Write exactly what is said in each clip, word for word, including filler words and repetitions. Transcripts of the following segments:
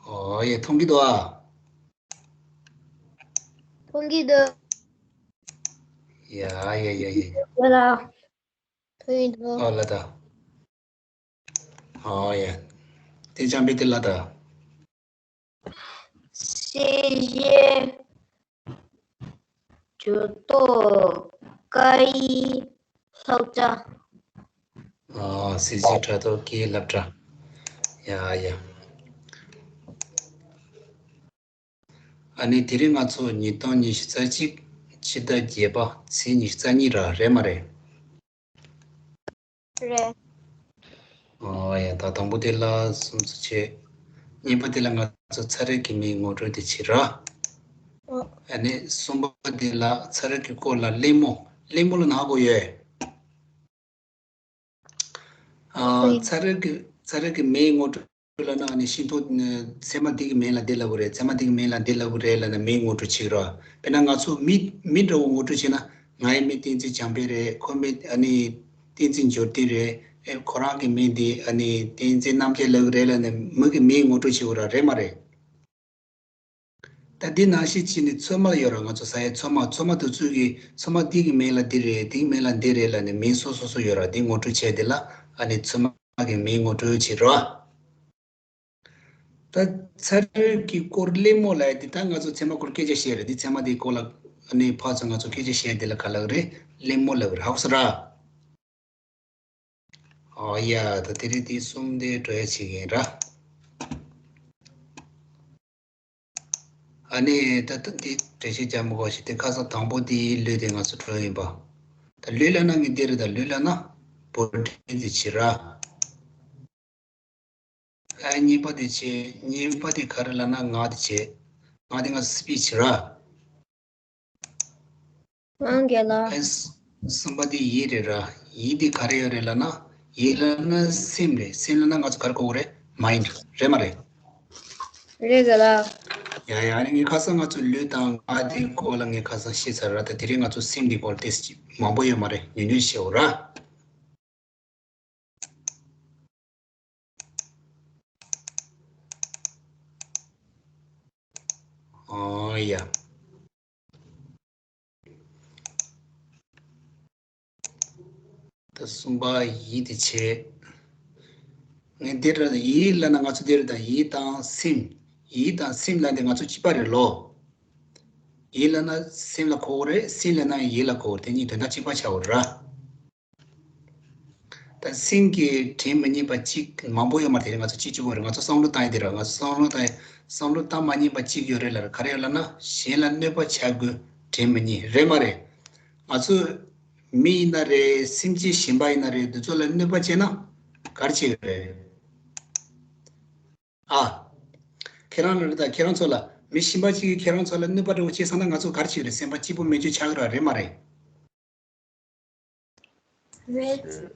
ཨོ་ཡ། མཐོང་གི་འདུག་ཨ། མཐོང་གི་འདུག་ཡ་ཡ་ཡ་ཡ། ཡ་ལ། མཐོང་གི་འདུག་ཨོ་ལ་ད། ཨོ་ཡ། དེ་ཅང་པི་དེ་ལ་ད། གསལ་བཤད། ཇུས་གཏོགས། སྐད་ཡིག་སློབ་གྲྭ། ཨོ། གསལ་བཤད་དྲ་ཐོག་སྐད་ཡིག་སློབ་གྲྭ། ཡ་ཡ། ཨ་ནི་དེ་རིང་ང་ཚོ་ཉིས་སྟོང་ཉི་ཤུ་རྩ་གཅིག་ཕྱི་ཟླ་བརྒྱད་པ་ཚེས་ཉི་ཤུ་རྩ་གཉིས་ར་རེད་མ་རེད། རེད། ཨོ་ཡ། ད་དང་པོ་དེ་ལ་སུམ་ཚོ་བྱེད། གཉིས་པ་དེ་ལ་ང་ཚོ་ཚན་རིག་གི་མིང་ངོ་སྤྲོད་དེ་བྱེད་ར། ཨོ། ཨ་ནི་གསུམ་པ་དེ་ལ་ཚན་རིག་གི་སྐོར་ལ་གླེང་མོ། གླེང་མོ་ལ་ན་གོ་ཡོད། ཨ། ཚན་རིག་གི་ཚན་རིག་གི་མིང་ངོ་སྤྲོད་ལབ་ན་ཨ་ནི་ཤིང་ཏོག་ཚད་མ་འདི་གི་མིང་ལ་འདི་ལབ་གི་རེད། ཚད་མ་འདི་གི་མིང་ལ་འདི་ལབ་གི་རེད་ལབ་ནས་མིང་ངོ་སྤྲོད་བྱེད་ཀྱི་རེད། དཔེར་ན་ང་ཚོ་མི་མི་འདྲ་བོ་ངོ་སྤྲོད་བྱེད་ན། ངའི་མིང་བསྟན་འཛིན་བྱམས་པ་རེད། ཁོའི་མིང་ཨ་ནི་བསྟན་འཛིན་འབྱོར་ལྡན་རེད། ཨེ། ཁོ་རང་གི་མིང་འདི་ཨ་ནི་བསྟན་འཛིན་རྣམ་རྒྱལ་ལབ་གི་རེད་ལབ་ནས་མི་གི་མིང་ངོ་སྤྲོད་བྱེད་དགོས་ར། རེད་མ་རེད། ད་འདི་ནང་བཞིན་བྱས་ནས་ཚོད་མ་ཡོད་ར། ང་ཚོ་ཟ་ཡའི་ཚོད་མ། ཚོད་མ་དེ་ཚོ་གི་ཚོད་མ་འདི་གི་མིང་ལ་འདི་རེད། འདི་གི་མིང་ལ་འདི་རེད་ལབ་ནས་མིང་སོ་སོ་སོ་ཡོད་ར། འདི་ངོ་སྤྲོད་བྱས་དེ་ལ་ཨ་ནི་ཚོད་མ་གི་མིང་ངོ་སྤྲོད་བྱེད་ར། ད་ཚན་རིག་གི་སྐོར་གླེང་མོ་ལབ་ཡ་འདི། ད་ང་ཚོ་ཚད་མ་སྐོར་སྐད་ཆ་བཤད་རེད། འདི་ཚད་མ་འདིའི་སྐོར་ལ་ཨ་ནི་ཕར་ཚུར་ང་ཚོ་སྐད་ཆ་བཤད་འདི་ལ་ག་ལབ་རེད། གླེང་མོ་ལབ་ར། ཧ་གོ་སོང་ར། ཨོ་ཡ། ད་དེ་རིང་འདི་གསུམ་དེ་འགྲོ་ཡ་བྱེད་ཀྱི་ཡིན་ར། ཨ་ནི་ད་ལྟ་འདི་འགྲེལ་བཤད་རྒྱག་མི་དགོས་ཤིང་། དེ་ཁ་སང་དང་པོ་དེའི་ལུས་དེ་ང་ཚོ་འགྲོ་ཡིན་པ། ད་ལུས་ལབ་ན་ངས་འདི་རེད། ད་ལུས་ལབ་ན་འབོར་འདི་བྱེད་ར། ཨ། གཉིས་པ་དེ་བྱེད། གཉིས་པ་དེ་ག་རེ་ལབ་ན་ངག་དེ་བྱེད། ངག་དེ་ང་ཚོ་སི་པི་ཆི་ར། ཨང་རྒན་ལགས། ཨ། གསུམ་པ་དེ་ཡིད་རེད་ར། ཡིད་དེ་ག་རེ་ཡོད་རེད་ལབ་ན། ཡིད་ལབ་ན་སེམས་རེད། སེམས་ལབ་ན་ང་ཚོ་ག་རེ་གོ་གི་རེད། མའིན་ཌི་རེད་མ་རེད། རེད་རྒན་ལགས། ཡ་ཡ། ཨ་ནི་ངས་ཁ་སང་ང་ཚོ་ལུས་དང་ངག་དེ་སྐོར་ལ་ངས་ཁ་སང་བཤད་ཚར་ར། ད་དེ་རིང་ང་ཚོ་སེམས་དེ་སྐོར་ཏོག་ཙམ་མང་པོ་ཡོད་མ་རེད། ཉུང་ཉུང་བཤད་འོ་ར། ཨོ་ཡ། ད་གསུམ་པ་ཡིད་དེ་བྱེད། ངས་འདིར་ཡིད་ལབ་ན་ང་ཚོ་འདིར་ད་ཡིད་དང་སེམས། ཡིད་དང་སེམས་ལབ་འདི་ང་ཚོ་གཅིག་པ་རེད་ལོ། ཡིད་ལབ་ན་སེམས་ལ་གོ་གི་རེད། སེམས་ལབ་ན་ཡིད་ལ་གོ་གི་རེད། དེ་གཉིས་དོན་དག་གཅིག་པ་ཆགས་ཡོད་རེད་ར། ད་སེམས་ཀྱི་དྲན་མི་ཉན་པ་གཅིག་མང་པོ་ཡོད་མ་རེད། དེ་རིང་ང་ཚོ་གཅིག་གཅིག་པོ་རེད། ང་ཚོ་བསམ་བློ་བཏང་ཡ་དེ་རེད། ང་ཚོ་བསམ་བློ་བཏང་ཡ། བསམ་བློ་བཏང་མ་ཉན་པ་གཅིག་ཡོད་རེད་ལབ་ར། ག་རེ་ཡོད་ལབ་ན་གཞན་ལ་གནོད་པ་བྱ་དགོས་དྲན་མི་ཉན། རེད་མ་རེད། ང་ཚོ་མི་ཡིན་ན་རེད། སེམས་ཅན་གཞན་པ་ཡིན་ན་རེད། འདི་ཚོ་ལ་གནོད་པ་བྱས་ན་ག་རེ་བྱེད་ཀྱི་རེད། ཨ། ཁྱེད་རང་ལ་རེད། ད་ཁྱེད་རང་ཚོ་ལ་མི་གཞན་པ་གཅིག་གིས་ཁྱེད་རང་ཚོ་ལ་གནོད་པ་འདྲ་བོ་བྱས་སོང་ན་ང་ཚོ་ག་རེ་བྱེད་ཀྱི་རེད། སེམས་པ་སྐྱིད་པོ་མེད་རྒྱུ་ཆགས་ཀྱི་རེད། རེད་མ་རེད། རེད།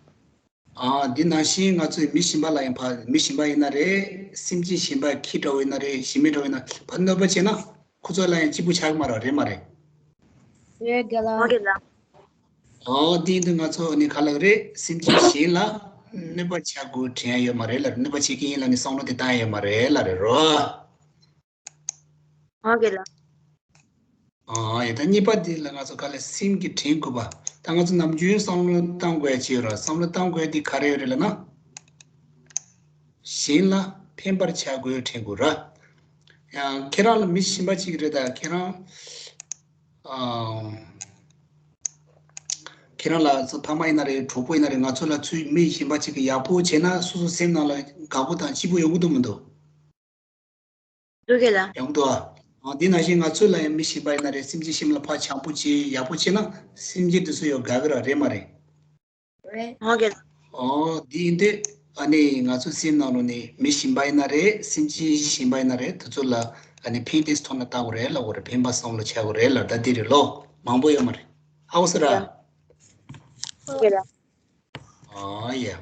ཨ། འདི་ནང་བཞིན་ང་ཚོས་མི་གཞན་པ་ལ་ཡང་ཕ། མི་གཞན་པ་ཡིན་ན་རེད། སེམས་ཅན་གཞན་པ་ཁྱི་འདྲ་བོ་ཡིན་ན་རེད། ཞི་མི་འདྲ་བོ་ཡིན་ན་ཕ་གནོད་པ་བྱས་ན་ཁོ་ཚོ་ལ་ཡང་སྐྱིད་པོ་ཆགས་ཀྱི་མ་རེད། རེད་མ་རེད། རེད་རྒན་ལགས། ཨོ་དེ་ཡིན་དུས་ང་ཚོ་ནི་ག་ལབ་རེད། སེམས་ཅན་གཞན་ལ་གནོད་པ་བྱ་དགོས་དྲན་ཡ་ཡོད་མ་རེད་ལབ་རེད། གནོད་པ་བྱེད་ཀྱི་ཡིན་ལབ་ནས་བསམ་བློ་དེ་བཏང་ཡ་ཡོད་མ་རེད་ལབ་རེད་རོ། ཨོ་རྒན་ལགས། ཨ། ཡ། ད་གཉིས་པ་འདི་ལ་ང་ཚོ་ག་ལ་སེམས་ཀྱི་དྲན་དགོས་པ། ད་ང་ཚོ་ནམ་རྒྱུན་བསམ་བློ་བཏང་དགོས་ཡ་ཅིག་ཡོད་ར། བསམ་བློ་བཏང་དགོས་ཡ་འདི་ག་རེ་ཡོད་རེད་ལབ་ན། གཞན་ལ་ཕན་པར་བྱ་དགོས་དྲན་དགོས་ར། ཡང་ཁྱེད་རང་ལ་མི་གཞན་པ་ཅིག་རེད། ད་ཁྱེད་རང་། ཨ། ཁྱེད་རང་ལ་ཚོ་ཕ་མ་ཡིན་ན་རེད། གྲོགས་པོ་ཡིན་ན་རེད། ང་ཚོ་ལ་ཚུར་མི་གཞན་པ་ཅིག་གིས་ཡག་པོ་བྱས་ན་སོ་སོ་སེམས་ནང་ལ་དགའ་པོ་དང་སྐྱིད་པོ་ཡོང་གི་འདུག་མི་འདུག་འདུག་གས་ལ། ཡོང་འདུག་ཨ། འདི་ནང་བཞིན་ང་ཚོ་ལ་ཡང་མི་གཞན་པ་ཡིན་ན་རེད། སེམས་ཅན་གཞན་ལ་ཕར་བྱམས་པོ་བྱེད། ཡག་པོ་བྱེད་ན་སེམས་ཅན་དེ་ཚོ་ཡང་དགའ་གི་ར། རེད་མ་རེད། རེད། འོ་གས། ཨོ་འདི་ཡིན་དུས་ཨ་ནི་ང་ཚོ་སེམས་ནང་ལོགས་ནས་མི་གཞན་པ་ཡིན་ན་རེད། སེམས་ཅན་གཞན་པ་ཡིན་ན་རེད། དེ་ཚོ་ལ་ཨ་ནི་ཕན་བདེའི་ཐོག་ནས་ལྟ་དགོས་རེད་ལབ་དགོས་རེད། ཕན་པ་བསམ་བློ་བྱ་དགོས་རེད་ལབ། ད་འདི་རེད་ལོ། མང་པོ་ཡོད་མ་རེད། ཧ་གོ་སོང་ར། འོ་གས་ལ། ཨོ་ཡ།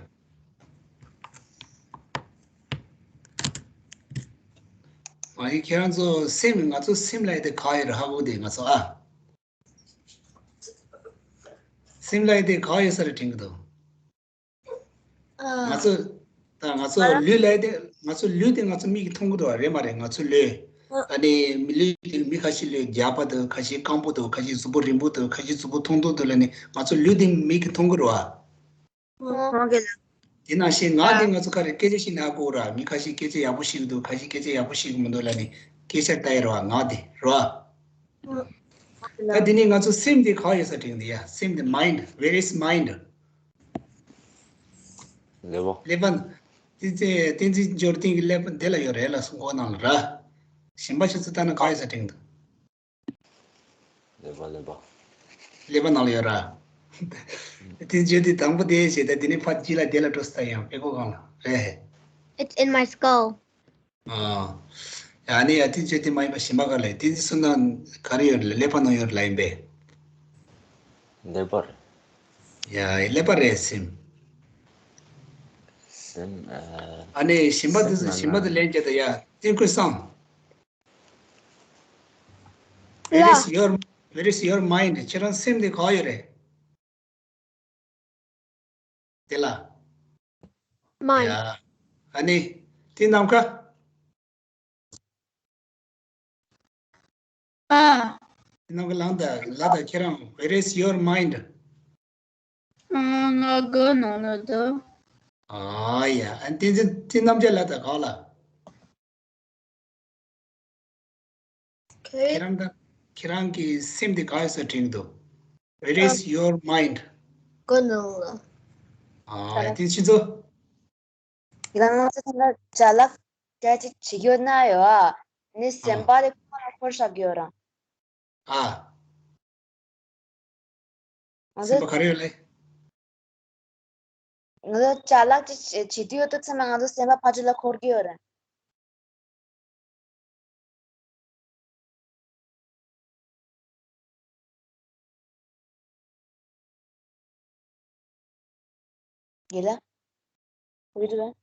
མ་ཡིན་ཁྱེད་རང་ཚོ་སེམས། ང་ཚོ་སེམས་ལབ་ཡ་དེ་ག་ཡོད་རེད། ཧ་གོ་དེ་ང་ཚོ་ཨ། སེམས་ལབ་ཡ་དེ་ག་ཡོད་ས་རེད་དྲན་གི་འདུག་ཨ། ང་ཚོ་ ད་ང་ཚོ་ཨ། ལུས་ལ་དེ་ང་ཚོ་ལུས་དེ་ང་ཚོ་མིག་གིས་མཐོང་གི་འདུག་བ། རེད་མ་རེད། ང་ཚོ་ལུས། ཨ། ཨ་ནི་མི་ལུས་དེ་མི་ཁ་ཤས་ལུས་རྒྱགས་པ་འདུག་ཁ་ཤས་སྐམ་པོ་འདུག་ཁ་ཤས་གཟུགས་པོ་རིང་པོ་འདུག་ཁ་ཤས་གཟུགས་པོ་ཐུང་ཐུང་འདུག་ལབ་ནི་ང་ཚོ་ལུས་དེ་མིག་གིས་མཐོང་གི་རེད་བ། ཨོ་ཁེ་ལགས། དེ་ནང་བཞིན་ངག་དེ་ང་ཚོ་ག་རེ་སྐད་ཆ་བཤད་ན་ཨ་ཁུ་ར། མི་ཁ་ཤས་སྐད་ཆ་ཡག་པོ་བཤད་གི་འདུག་ཁ་ཤས་སྐད་ཆ་ཡག་པོ་བཤད་གི་མི་འདུག་ལབ་ནི་སྐད་ཆ་ལྟ་ཡི་རེད་བ། ངག་དེ་རེད་བ། ཨོ་ཁེ་ད་ལགས། དེ་ནི་ང་ཚོ་སེམས་དེ་ག་ཡོད་ས་དྲན་གི་འདུག་ཡ། སེམས་དེ་mind, where is mind? ཀླད་པ། ཀླད་པ། དེ་ཚེ་བསྟན་འཛིན་འབྱོར་ལྡན་གྱི་ཀླད་པ་འདི་ལ་ཡོད་རེད་ལ་གསུང་གོ་ནང་ལ་ར། གཞན་པ་ཞིག་ཚོ་ལྟ་ན་ག་ཡོད་ས་དྲན་གི་འདུག་ཀླད་པ། ཀླད་པ། ཀླད་པ་ནང་ལ་ཡོད་ར། དེ་བརྗོད་དུས་དང་པོ་དེ་བྱས། ད་དེ་ནས་ཕར་དཀྱིལ་ལ་དེ་ལ་འགྲོ་ས་ཡང་དཔེ་ཁོ་གང་ལ་རེད། It's in my skull. ཨ། ཡ་ནི་ཡ་དེ་བརྗོད་དུས་མ་ཡིན་པ་གཞན་པ་ག་ལ་དེ་ཚོ་ན་ག་རེ་ཡོད་རེད། ཀླད་པ་ནང་ཡོད་རེད་ལ་ཡིན་པས། ཀླད་པ་རེད། ཡ་ཀླད་པ་རེད། སེམས། སེམས། ཨ། ཨ་ནི་གཞན་པ་དེ་ཚོ་གཞན་པ་དེ་ལན་བརྒྱབ་ད་ཡ་དེ་ཁོས་བསམ། Where is your, where is your mind? ཁྱེད་རང་སེམས་དེ་ག་ཡོད་རེད། དེ་ལ། མ། ཡ། ཨ་ནི། དེ་ནམ་མཁའ། ཨ། དེ་ནམ་མཁའ་ལངས་ད་ལ་ད་ཁྱེད་རང་where is your mind? ཨ། ང་གི་ནང་ལ་འདུག་ཨ་ཡ། ཨ་དེ་ཚེ་དེ་རྣམ་རྒྱལ་ལ་ད་ག་ལ། ཁྱེད་རང་ད་ཁྱེད་རང་གི་སེམས་དེ་ག་ཡོད་ས་དྲན་གི་འདུག Where is your mind? ཀླད་པ་ནང་ལ། ཨ་དེ་ཕྱི་ཚོ། ཡང་ང་ཚོ་ད་ལྟ་ཅ་ལག་སྐད་ཅིག་བྱེད་ཀྱི་ཡོད་ན་ཡོད་ཨ། ནི་སེམས་པ་དེ་ཁོ་ན་འཁོར་བཞག་གི་ཡོད་ར། ཨ། ང་ཚོ་སེམས་པ་ག་རེ་ཡོད་ལེ། ང་ཚོ་ཅ་ལག་ཅིག་བྱེད་བྱེད་དུས་ཡོད་དུས་ཚང་མ་ང་ཚོ་སེམས་པ་ཕར་ཚུར་ལ་འཁོར་གྱི་ཡོད་རེད། ཡེ་ལ། ཡེ་ལ།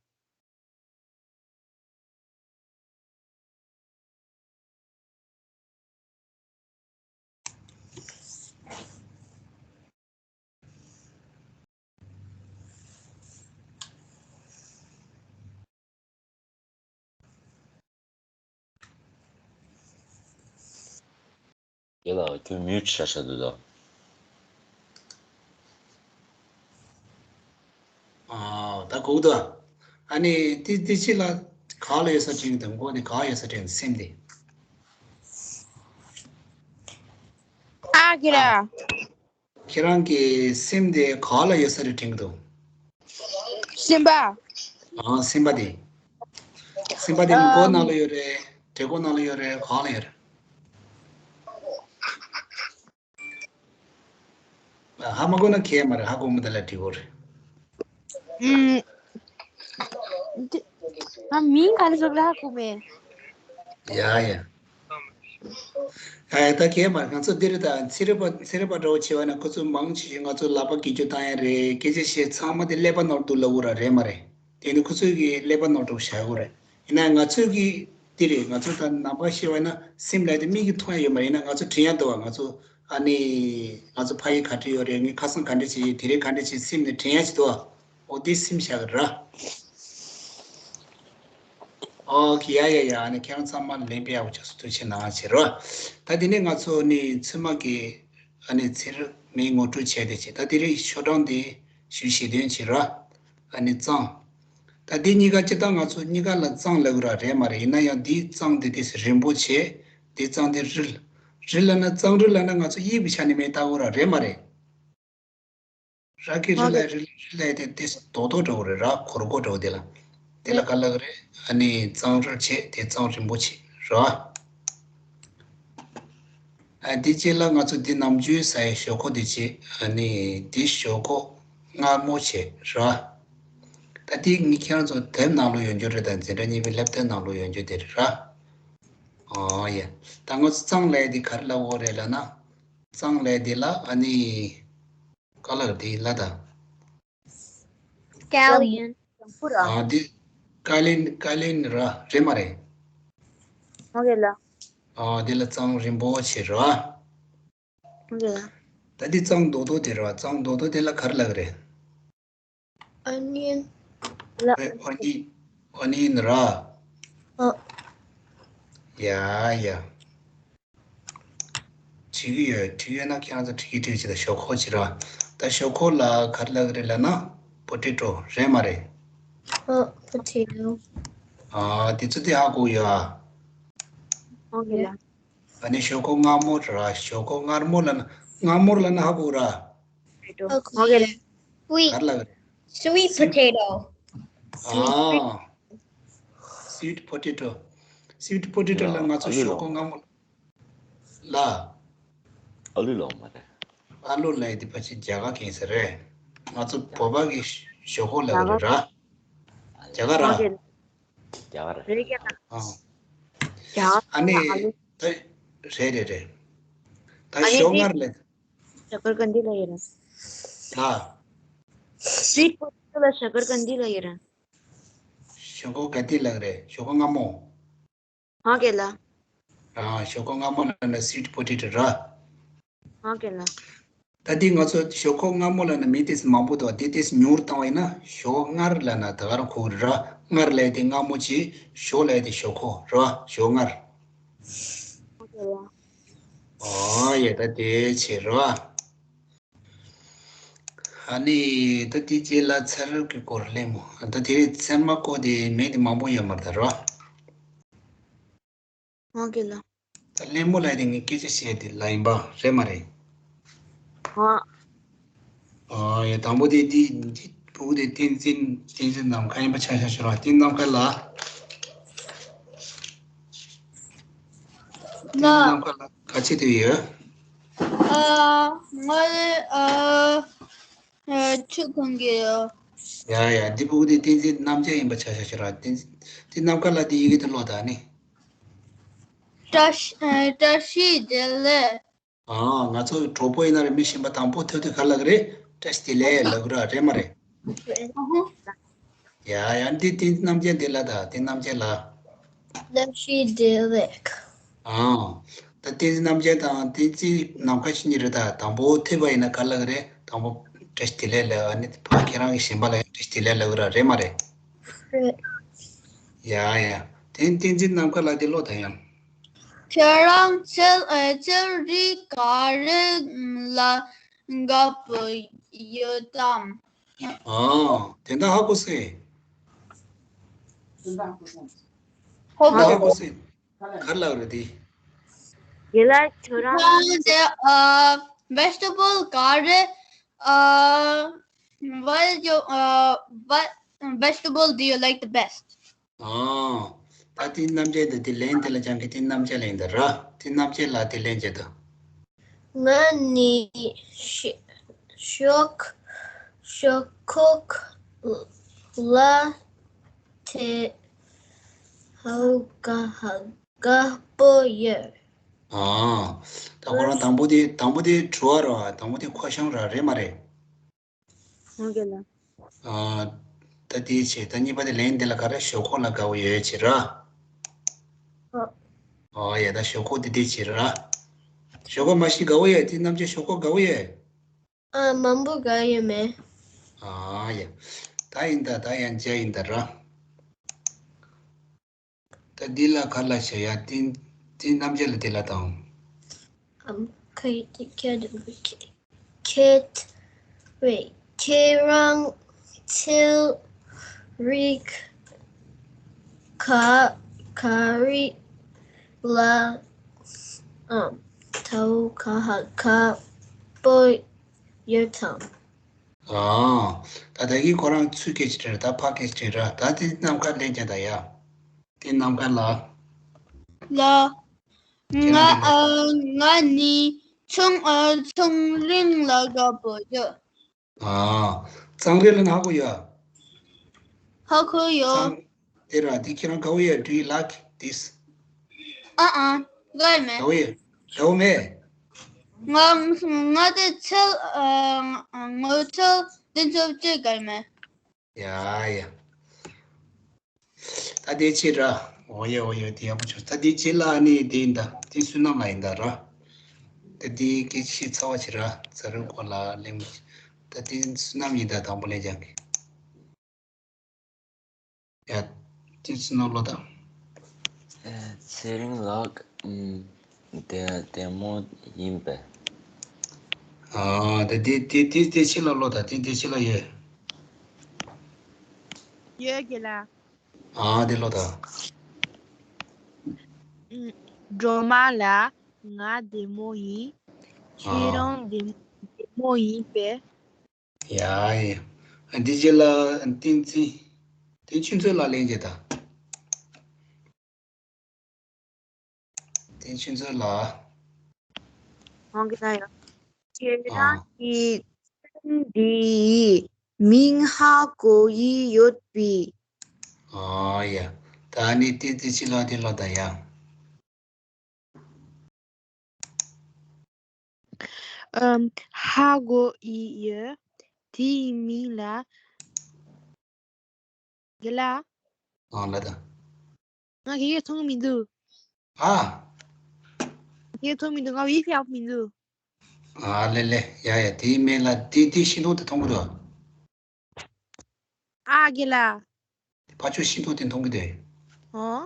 ཡེ་ལ། ཁྱོད་མིའུ་ཊི་ཆགས་ཆགས་འདུག་ད། ཨ། ད་གོ་གི་འདུག་ཨ་ནི་དེ་དེ་ཕྱི་ལ་ག་ལ་ཡོད་ས་དྲན་གི་འདུག་མགོ་ནས་ག་ཡོད་ས་དྲན་སེམས་དེ། ཨ་ཀི་ར། ཨ། ཁྱེད་རང་གི་སེམས་དེ་ག་ལ་ཡོད་ས་རེད་དྲན་གི་འདུག་སེམས་པ། ཨ། སེམས་པ་དེ། སེམས་པ་དེ་མགོ་ནང་ལ་ཡོད་རེད། བྲེ་སྒོ་ནང་ལ་ཡོད་རེད། གང་ལ་ཡོད་རེད། ཧ་མ་གོ་ན་ཁྱད་མ་རེད། ཧ་གོ་མི་འདི་ལ་དྲི་བོ་རེད། ཨུམ། ང་མིང་ག་རེ་ཟེར་ལ་ཧ་གོ་མེད། ཡ་ཡ། ཨ་ད་གས་མ་ང་ཚོ་འདིར་ད་ཚན་རིག་པ་ཚན་རིག་པ་འདྲ་བོ་བྱས་པ་ན་ཁོ་ཚོ་མང་ཆེ་ཤོས་ང་ཚོ་ལག་པ་འགུལ་སྐྱོད་བཏང་ཡ་རེད། སྐད་ཆ་བཤད་ཚང་མ་དེ་ཀླད་པ་ནང་དུ་ལབ་དགོས་ར་རེད་མ་རེད། དེ་ནི་ཁོ་ཚོས་ཀྱི་ཀླད་པ་ནང་དུ་བཞག་དགོས་རེད། ཡིན་ན་ང་ཚོས་ཀྱི་འདི་རེད། ང་ཚོ་ད་ནང་པ་བཤད་པ་ན་སེམས་ལ་དེ་མིག་གིས་མཐོང་ཡ་ཡོད་མ་རེད། ཡིན་ན་ང་ཚོ་དྲན་ཡ་འདུག་བ། ང་ཚོ་ཨ་ནི་ང་ཚོ་ཕ་ཡུལ་ག་འདྲ་ཡོད་རེད། ངའི་ཁ་སང་ག་འདྲ་བྱས་ཡོད། དེ་རིང་ག་འདྲ་བྱས། སེམས་ནས་དྲན་ཡ་ཞིག་འདུག་བ། འོ་དེ་སེམས་བཞག་གི་ར། ཨོ་ཁེ། ཡ་ཡ་ཡ། ཨ་ནི་ཁྱེད་རང་ཚང་མ་ལན་དཔེ་ཡག་པོ་བྱས་སོང་། ཐུགས་རྗེ་གནང་བྱས་རོ། ད་དེ་ནས་ང་ཚོ་ནི་ཚུལ་མ་གི་ཨ་ནི་ཚེ་རབས་མིའི་ངོ་སྤྲོད་བྱས་ཏེ་བྱས། ད་དེ་རིང་ཤོག་གྲངས་དེ་ཞུ་ཞེས་དོན་བྱས་རོ། ཨ་ནི་གཙང་། ད་འདི་གཉིས་ཀ་སྤྱིར་བཏང་ང་ཚོ་གཉིས་ཀ་ལ་གཙང་ལབ་གི་ར་རེད་མ་རེད། ཡིན་ན་ཡང་འདིའི་གཙང་དེ་དེ་རིང་པོ་བྱས། འདིའི་གཙང་དེ་རིལ། རིལ་ལབ་ན་གཙང་རིལ་ལབ་ན་ང་ཚོ་དབྱིབས་ཀྱི་ཆ་ནས་མེད་ལྟ་གི་ར་རེད་མ་རེད། ར་གི་རི་ལ་རི་རི་ལ་དེ་དེ་རྡོག་རྡོག་འདྲ་བོ་རེད། ར་གོར་གོར་འདྲ་བོ་དེ་ལ། དེ་ལ་ག་ལབ་རེད། ཨ་ནི་གཙང་རིལ་བྱས་དེ་གཙང་རིང་པོ་བྱས་ར། ཨ་དེ་རྗེས་ལ་ང་ཚོ་འདི་ནམ་རྒྱུན་ཟ་ཡའི་ཞོག་ཁོག་དེ་བྱས། ཨ་ནི་འདི་ཞོག་ཁོག་མངར་མོ་བྱས་ར། ད་དེ་ངས་ཁྱེད་རང་ཚོ་དེབ་ནང་ལོགས་ཡོད་རྒྱུ་རེད། ད་འཛིན་གྲྭ་གཉིས་པའི་སློབ་དེབ་ནང་ལོགས་ཡོད་རྒྱུ་དེ་རེད་ར། ཨོ་ཡ། ད་ང་ཚོ་གཙང་ལབ་ཡ་དེ་ག་རེ་ལབ་དགོས་རེད་ལབ་ན། གཙང་ལབ་ཡ་དེ་ལ་ཨ་ནི། ག་ལ་དེ་ལ་ད། Scallion. ཨ་དེ་ཀ་ལིན་ཀ་ལིན་ར་རེད་མ་རེད། ཨོ་ཡ་ལ། ཨ་དེ་ལ་གཙང་རིང་པོ་བྱས་ར། ཨོ་ཡ་ལ། ད་དེ་གཙང་རྡོག་རྡོག་དེ་ར། གཙང་རྡོག་རྡོག་དེ་ལ་ག་རེ་ལབ་གི་རེད། Onion. ལ། ཨོ་ནི་ཨོ་ནི་ཡིན་ར། ཨོ། ཡ་ཡ། བྲིས་ཀྱི་ཡོད། བྲིས་ཡོད་ན་ཁྱེད་རང་ཚོ་བྲིས་ཀྱི་བྲིས་ཀྱི་ད་ཞོག་ཁོག་བྱེད་ར། ད་ཞོག་ཁོག་ལ་ག་རེ་ལབ་ཀྱི་རེད་ལབ་ན་པོ་ཏེ་ཏོ་རེད་མ་རེད། ཨོ་པོ་ཏེ་ཏོ། ཨ་དེ་ཚོ་དེ་ཧ་གོ་ཡོད་ཨ། ཨོ་ཡ། ཨ་ནི་ཞོག་ཁོག་མངར་མོ་ར། ཞོག་ཁོག་མངར་མོ་ལབ་ན་མངར་མོ་ལབ་ན་ཧ་གོ་ར། ཨོ་ཡ། Sweet། ག་རེ་ལབ་ཀྱི་རེད། Sweet potato། ཨ། Sweet potato། Sweet potato་ལ་ང་ཚོ་ཞོག་ཁོག་མངར་མོ་ལ། ཨ་ལུ་ལོག་མ་རེད། ཨ་ལུ་ལབ་ཡས་དེ་ཕལ་ཆེར་རྒྱ་གར་གྱི་ཡིན་ས་རེད། ང་ཚོ་བོད་པ་གི་ཞོག་ཁོག་ལབ་ཀྱི་རེད་ར། རྒྱ་གར་ར། རྒྱ་གར་རེད། རེད་རྒྱ་གར། ཨ། རྒྱ་གར། ཨ་ནི་ཨ་ལུ། ད་རེད་རེད་རེད། ད་ཨ་ནི་ཞོག་མངར་ལབ། ཤ་ཀར་ཀན་ཌི་ལབ་ཡོད་ར། ད། Sweet potato་ལ་ཤ་ཀར་ཀན་ཌི་ལབ་ཡོད་ར། ཞོག་ཁོག་ག་དེ་ལབ་རེད། ཞོག་ཁོག་མངར་མོ། ཧང་གེ་ལ། ཨ་ཞོག་ཁོག་མངར་མོ་ལབ་ན་སི་ཝིཊ་པོ་ཏེ་ཏོ་ར། ཧང་གེ་ལ། ད་འདི་ང་ཚོ་ཞོག་ཁོག་མངར་མོ་ལབ་ན་མི་དེ་མང་པོ་འདུག་དེ་དེ་ཉུང་རུ་བཏང་བ་ཡིན་ན་ཞོག་མངར་ལབ་ན་ད་ག་རང་གོ་གི་ར། མངར་ལབ་ཡས་དེ་མངར་མོ་བྱས། ཞོག་ལབ་ཡས་དེ་ཞོག་ཁོག་ར། ཞོག་མངར། ཧང་གེ་ལ། ཨོ་ཡ་ད་དེ་བྱས་ར། ཨ་ནི་ད་དེ་རྗེས་ལ་ཚ་རུག་གི་སྐོར་གླེང་མོ། ད་དེ་རིང་ཚེར་མ་བཀོག་དེ་མི་དེ་མང་པོ་ཡོད་མ་རེད་ད་རོ། ཧང་གེ་ལ། ད་གླེང་མོ་ལབ་དེ་ངས་སྐད་ཆ་བཤད་དེ་ལ་ཡིན་པ་རེད་མ་རེད། ཧང་། ཨ་ཡ་དང་པོ་དེ་འདི་འདི་ཕྲུ་གུ་དེ་བསྟན་འཛིན་བསྟན་འཛིན་ནམ་མཁའ་ཡིན་པ་ཆ་བཞག་ཤོག་ར། བསྟན་ནམ་མཁའ་ལ། ལ། བསྟན་འཛིན་ནམ་མཁའ་ལ་ག་ཚོད་དུ་ཡོད། ཨ། ང་ཨ་ཨ་ཆུ་གང་གི་ཡོད། ཡ་ཡ་འདི་ཕྲུ་གུ་དེ་བསྟན་འཛིན་རྣམ་རྒྱལ་ཡིན་པ་ཆ་བཞག་ཤོག་ར། བསྟན་འཛིན་བསྟན་འཛིན་ནམ་མཁའ་ལ་དེ་ཡི་གེ་དེ་ཀློག་ད་ནི། བཀྲ་ཤིས་ཨ་བཀྲ་ཤིས་བདེ་ལེགས། ཨ། ང་ཚོ་གྲོགས་པོ་ཡིན་ན་རེད། མི་གཞན་པ་དང་པོ་ཐོས་དུས་ག་ལབ་ཀྱི་རེད། བཀྲ་ཤིས་བདེ་ལེགས་ལབ་ཀྱི་ར་རེད་མ་རེད། ཨ་ཧུ། ཡ་ཡ་འདི་བསྟན་འཛིན་རྣམ་རྒྱལ་འདི་ལ་ད་བསྟན་འཛིན་རྣམ་རྒྱལ་ལ། བཀྲ་ཤིས་བདེ་ལེགས། ཨ། ད་བསྟན་འཛིན་རྣམ་རྒྱལ་དང་བསྟན་འཛིན་ནམ་མཁའ་ཁྱེད་གཉིས་རེད། ད་དང་པོ་ཐོས་པ་ཡིན་ན་ག་ལབ་ཀྱི་རེད། དང་པོ་བཀྲ་ཤིས་བདེ་ལེགས་ལབ། ཨ་ནི་ཕ་ཁྱེད་རང་གི་གཞན་པ་ལ་ཡང་བཀྲ་ཤིས་བདེ་ལེགས་ལབ་ཀྱི་ར་རེད་མ་རེད། རེད། ཡ་ཡ། དེ་བསྟན་འཛིན་ནམ་མཁའ་ལ་དེ་ཀློག་ད་ཡང་། ཁྱེད་རང་ཚལ་ཨ་ཚལ་རིགས་ག་རེ་ལ་དགའ་པོ་ཡོད་དམ། ཨ། དེ་འདྲ་ཧ་གོ་སོང་། ཧ་གོ། ཧ་གོ་སོང་། ག་རེ་ལབ་རེད་དེ། དེ་ལ་ཁྱོད་རང་། ཁྱོད་རང་དེ་ཨ་བེ་ཇི་ཊེ་བལ་ག་རེ་ཨ། What is your uh, what vegetable do you like the best? ཨ། ད་དེ་རྣམ་བཅད་དེ་དེ་ལན་དེ་ལ་སྦྱང་གི། དེ་རྣམ་བཅད་ལན་དེ་ར། དེ་རྣམ་བཅད་ལ་དེ་ལན་བྱེད་དོ། ང་ནི་ཞོ་ཞོག་ཞོག་ཁོག་ལ་དེ་ཧའུ་ག་ཧ་དགའ་པོ་ཡོད། ཨ། ད་ཁོ་རང་དང་པོ་དེ་དང་པོ་དེ་དྲི་བ་ར། དང་པོ་དེ་ཁོ་ཤོང་ར་རེད་མ་རེད། ཧང་གེ་ལ། ཨ། ད་དེ་བྱས། ད་གཉིས་པ་དེ་ལན་དེ་ལ་ག་རེ། ཞོག་ཁོག་ལ་དགའ་བོ་ཡོད་བྱེད་ར། ཨ། ཨ་ཡ་ད་ཞོག་ཁོག་དེ་དེ་བྱེད་ར། ཞོག་ཁོག་མ་གཞི་དགའ་བོ་ཡོད། དེ་རྣམ་བཅད་ཞོག་ཁོག་དགའ་བོ་ཡོད། ཨ། མང་པོ་དགའ་ཡོད་མེད། ཨ་ཡ། ད་ཡིན་ད། ད་ཡང་བྱས་ཡིན་ད་ར། ད་འདི་ལ་ག་ལ་བྱ་ཡ། དེ་དེ་རྣམ་བཅད་ལ་དེ་ལ་དང་། ཨམ། ཁྱེད་ཁྱེད་ཁྱེད་རེད། ཁྱེད་རང་ཚལ་རིགས་ག་ག་རེ་ལ་ཨམ་དགའ་དགའ་པོ་ཡོད་དམ། ཨ། ད་ད་གིན་ཁོ་རང་ཚུར་སྐད་ཆ་དྲིས་ར། ད་ཕར་སྐད་ཆ་དྲིས་ར། ད་དེ་ནམ་མཁའ་ལན་རྒྱག་ད་ཡ། དེ་ནམ་མཁའ་ལ། ལ། ང་ཨ་ང་ནི་ཚོང་ཨ་ཚོང་རིགས་ལ་དགའ་པོ་ཡོད། ཨ། ཚོང་རིགས་ལ་ཧ་གོ་ཡོད། ཧ་གོ་ཡོད། ཚོང་དེ་ར་དེ་ཁྱེད་རང་དགའ་བོ་ཡོད། Do you like this? ཨ་ཨ། དགའ་མེད། དགའ་བོ་ཡོད། དགའ་བོ་མེད། ང་ང་དེ་ཚལ་ཨ་ངོ་ཚལ་འདི་ཚོ་བཅས་དགའ་མེད། ཡ་ཡ། ད་དེ་ཕྱིར་ར། འོ་ཡ་འོ་ཡ། དེ་ཡག་པོ་བྱུང་། ད་དེ་རྗེས་ལ་ནི་དེ་ཡིན་ད། དེ་བསོད་ནམས་ལ་ཡིན་ད་ར། ད་དེ་སྐད་ཆ་བཤད་ཚར་བ་བྱེད་ར། ཚ་རུག་སྐོར་ལ་གླེང་མོ། ད་དེ་བསོད་ནམས་ཡིན་ད། དང་པོ་ལན་རྒྱག་གི། ཡ། དེ་ཚོ་ནང་ལོག་དང་། ཨེ། ཚེ་རིང་ལགས། ཨམ། བདེ་བདེ་མོ་ཡིན་པས། ཨ། དེ་དེ་དེ་དེ་དེ་ཕྱི་ལ་ལོག་དང་། དེ་དེ་ཕྱི་ལ་ཡོད། ཡོད་དགེ་ལགས། ཨ། དེ་ལོག་དང་། ཨམ། སྒྲོལ་མ་ལགས། ང་བདེ་མོ་ཡིན། ཨ། ཁྱེད་རང་བདེ་བདེ་མོ་ཡིན་པས། ཡ་ཡ། འདི་རྗེས་ལ་བསྟན་འཛིན། བསྟན་ཆོས་མཚོ་ལགས་ལན་རྒྱག་དང་། བསྟན་ཆོས་མཚོ་ལགས། ཨང་། གི་ན་ཡ། ཁྱེད་རང་གི་ཚན་འདིའི་མིང་ཧ་གོ་ཡི་ཡོད་པས། ཨ་ཡ། ད་ནི་བསྟན་འཛིན་ཕྱི་ལོགས་འདི་ལོག་དང་ཡ། ཨམ། ཧ་གོ་ཡི་ཡོད། དེའི་མིང་ལ། རྒན་ལགས། ཨ། ལགས་དང་། ང་ག་གེ་མཐོང་མི་འདུག་ཨ། ག་གེ་མཐོང་མི་འདུག་ང་ཝའི་ཕའི་ཡག་པོ་མི་འདུག་ཨ། ལེ་ལེ། ཡ་ཡ། དེའི་མིང་ལ་དེ་དེ་ཤིང་སྡོང་དེ་མཐོང་གི་འདུག་ཨ། རྒན་ལགས། ཕར་ཕྱོགས་ཤིང་སྡོང་དེ་མཐོང་གི་འདུག་ཨོ།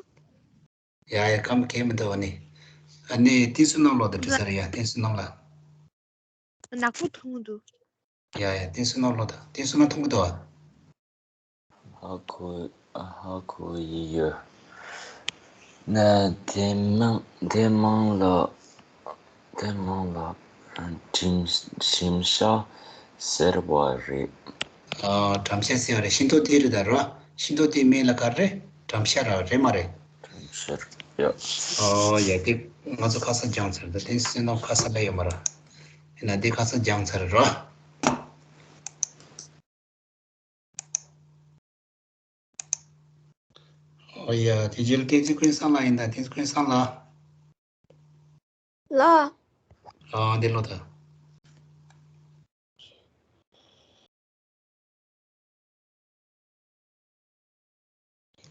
ཡ་ཡ། ཁམས་གས་མི་འདུག་ཨ་ནི། ཨ་ནི་བསྟན་བསོད་ནམས་ལགས་དང་འདྲི་ས་རེད་ཡ། བསྟན་བསོད་ནམས་ལགས། ནག་པོ་མཐོང་གི་འདུག་ཡ་ཡ། བསྟན་བསོད་ནམས་ལགས་དང་། བསྟན་བསོད་ནམས་མཐོང་གི་འདུག་ཨ། ཧ་གོ་ཧ་གོ་ཡི་ཡོད། ན་དེ་མང་དེ་མང་ལ་དེ་མང་ལ་གྲིམ་གྲིམ་ཤ་ཟེར་བ་རེད། ཨ། གྲིམ་ཤ་ཟེར་བ་རེད། ཤིང་ཏོག་དེ་རེད་ད་རོ། ཤིང་ཏོག་དེའི་མིང་ལ་ག་རེ་རེད། གྲིམ་ཤ་ར་རེད་མ་རེད། གྲིམ་ཤ་རེད་ཡ། ཨོ་ཡ། དེ་ང་ཚོ་ཁ་སང་སྦྱངས་ཚར། ད་དེ་བསོད་ནམས་ཁ་སང་ལ་ཡོད་མ་ར། ཡིན་ན་དེ་ཁ་སང་སྦྱངས་ཚར་རོ། ཨོ་ཡ། དེ་རྗེས་ལ་བསྟན་འཛིན་ཀུན་བཟང་ལགས་ཡིན་ད། བསྟན་འཛིན་ཀུན་བཟང་ལགས། ལགས། ཨ། འདི་ལོག་དང་།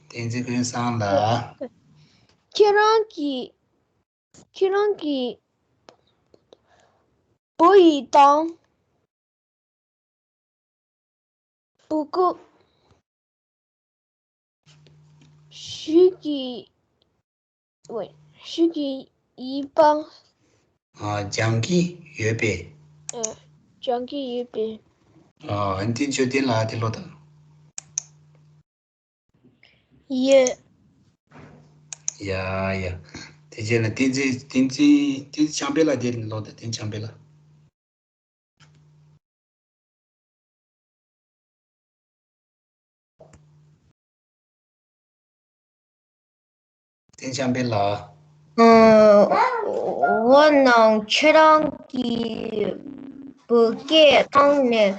བསྟན་འཛིན་ཀུན་བཟང་ལགས། ཁྱེད་རང་གི་ཁྱེད་རང་གི་བུ་ཡི་དང་། བུ་གུ། ཞུས་ཀྱི། ཝེ། ཞུས་ཀྱི་ཡིན་པ། ཨ། སྦྱང་གི་ཡོད་པས། ཨ། སྦྱང་གི་ཡོད་པས། ཨ། འདི་འཇོ་ལྡན་ལགས་དེ་ལོག་དང་། ཡོད། ཡ་ཡ། དེ་རྗེས་ལ་བསྟན་འཛིན་བསྟན་འཛིན་བསྟན་འཛིན་བྱམས་པ་ལགས་དེ་ལོག་དང་། བསྟན་འཛིན་བྱམས་པ་ལགས། བསྟན་འཛིན་བྱམས་པ་ལགས། འོ་ན་ཁྱེད་རང་གི་བོད་སྐད་སྟེང་ནས་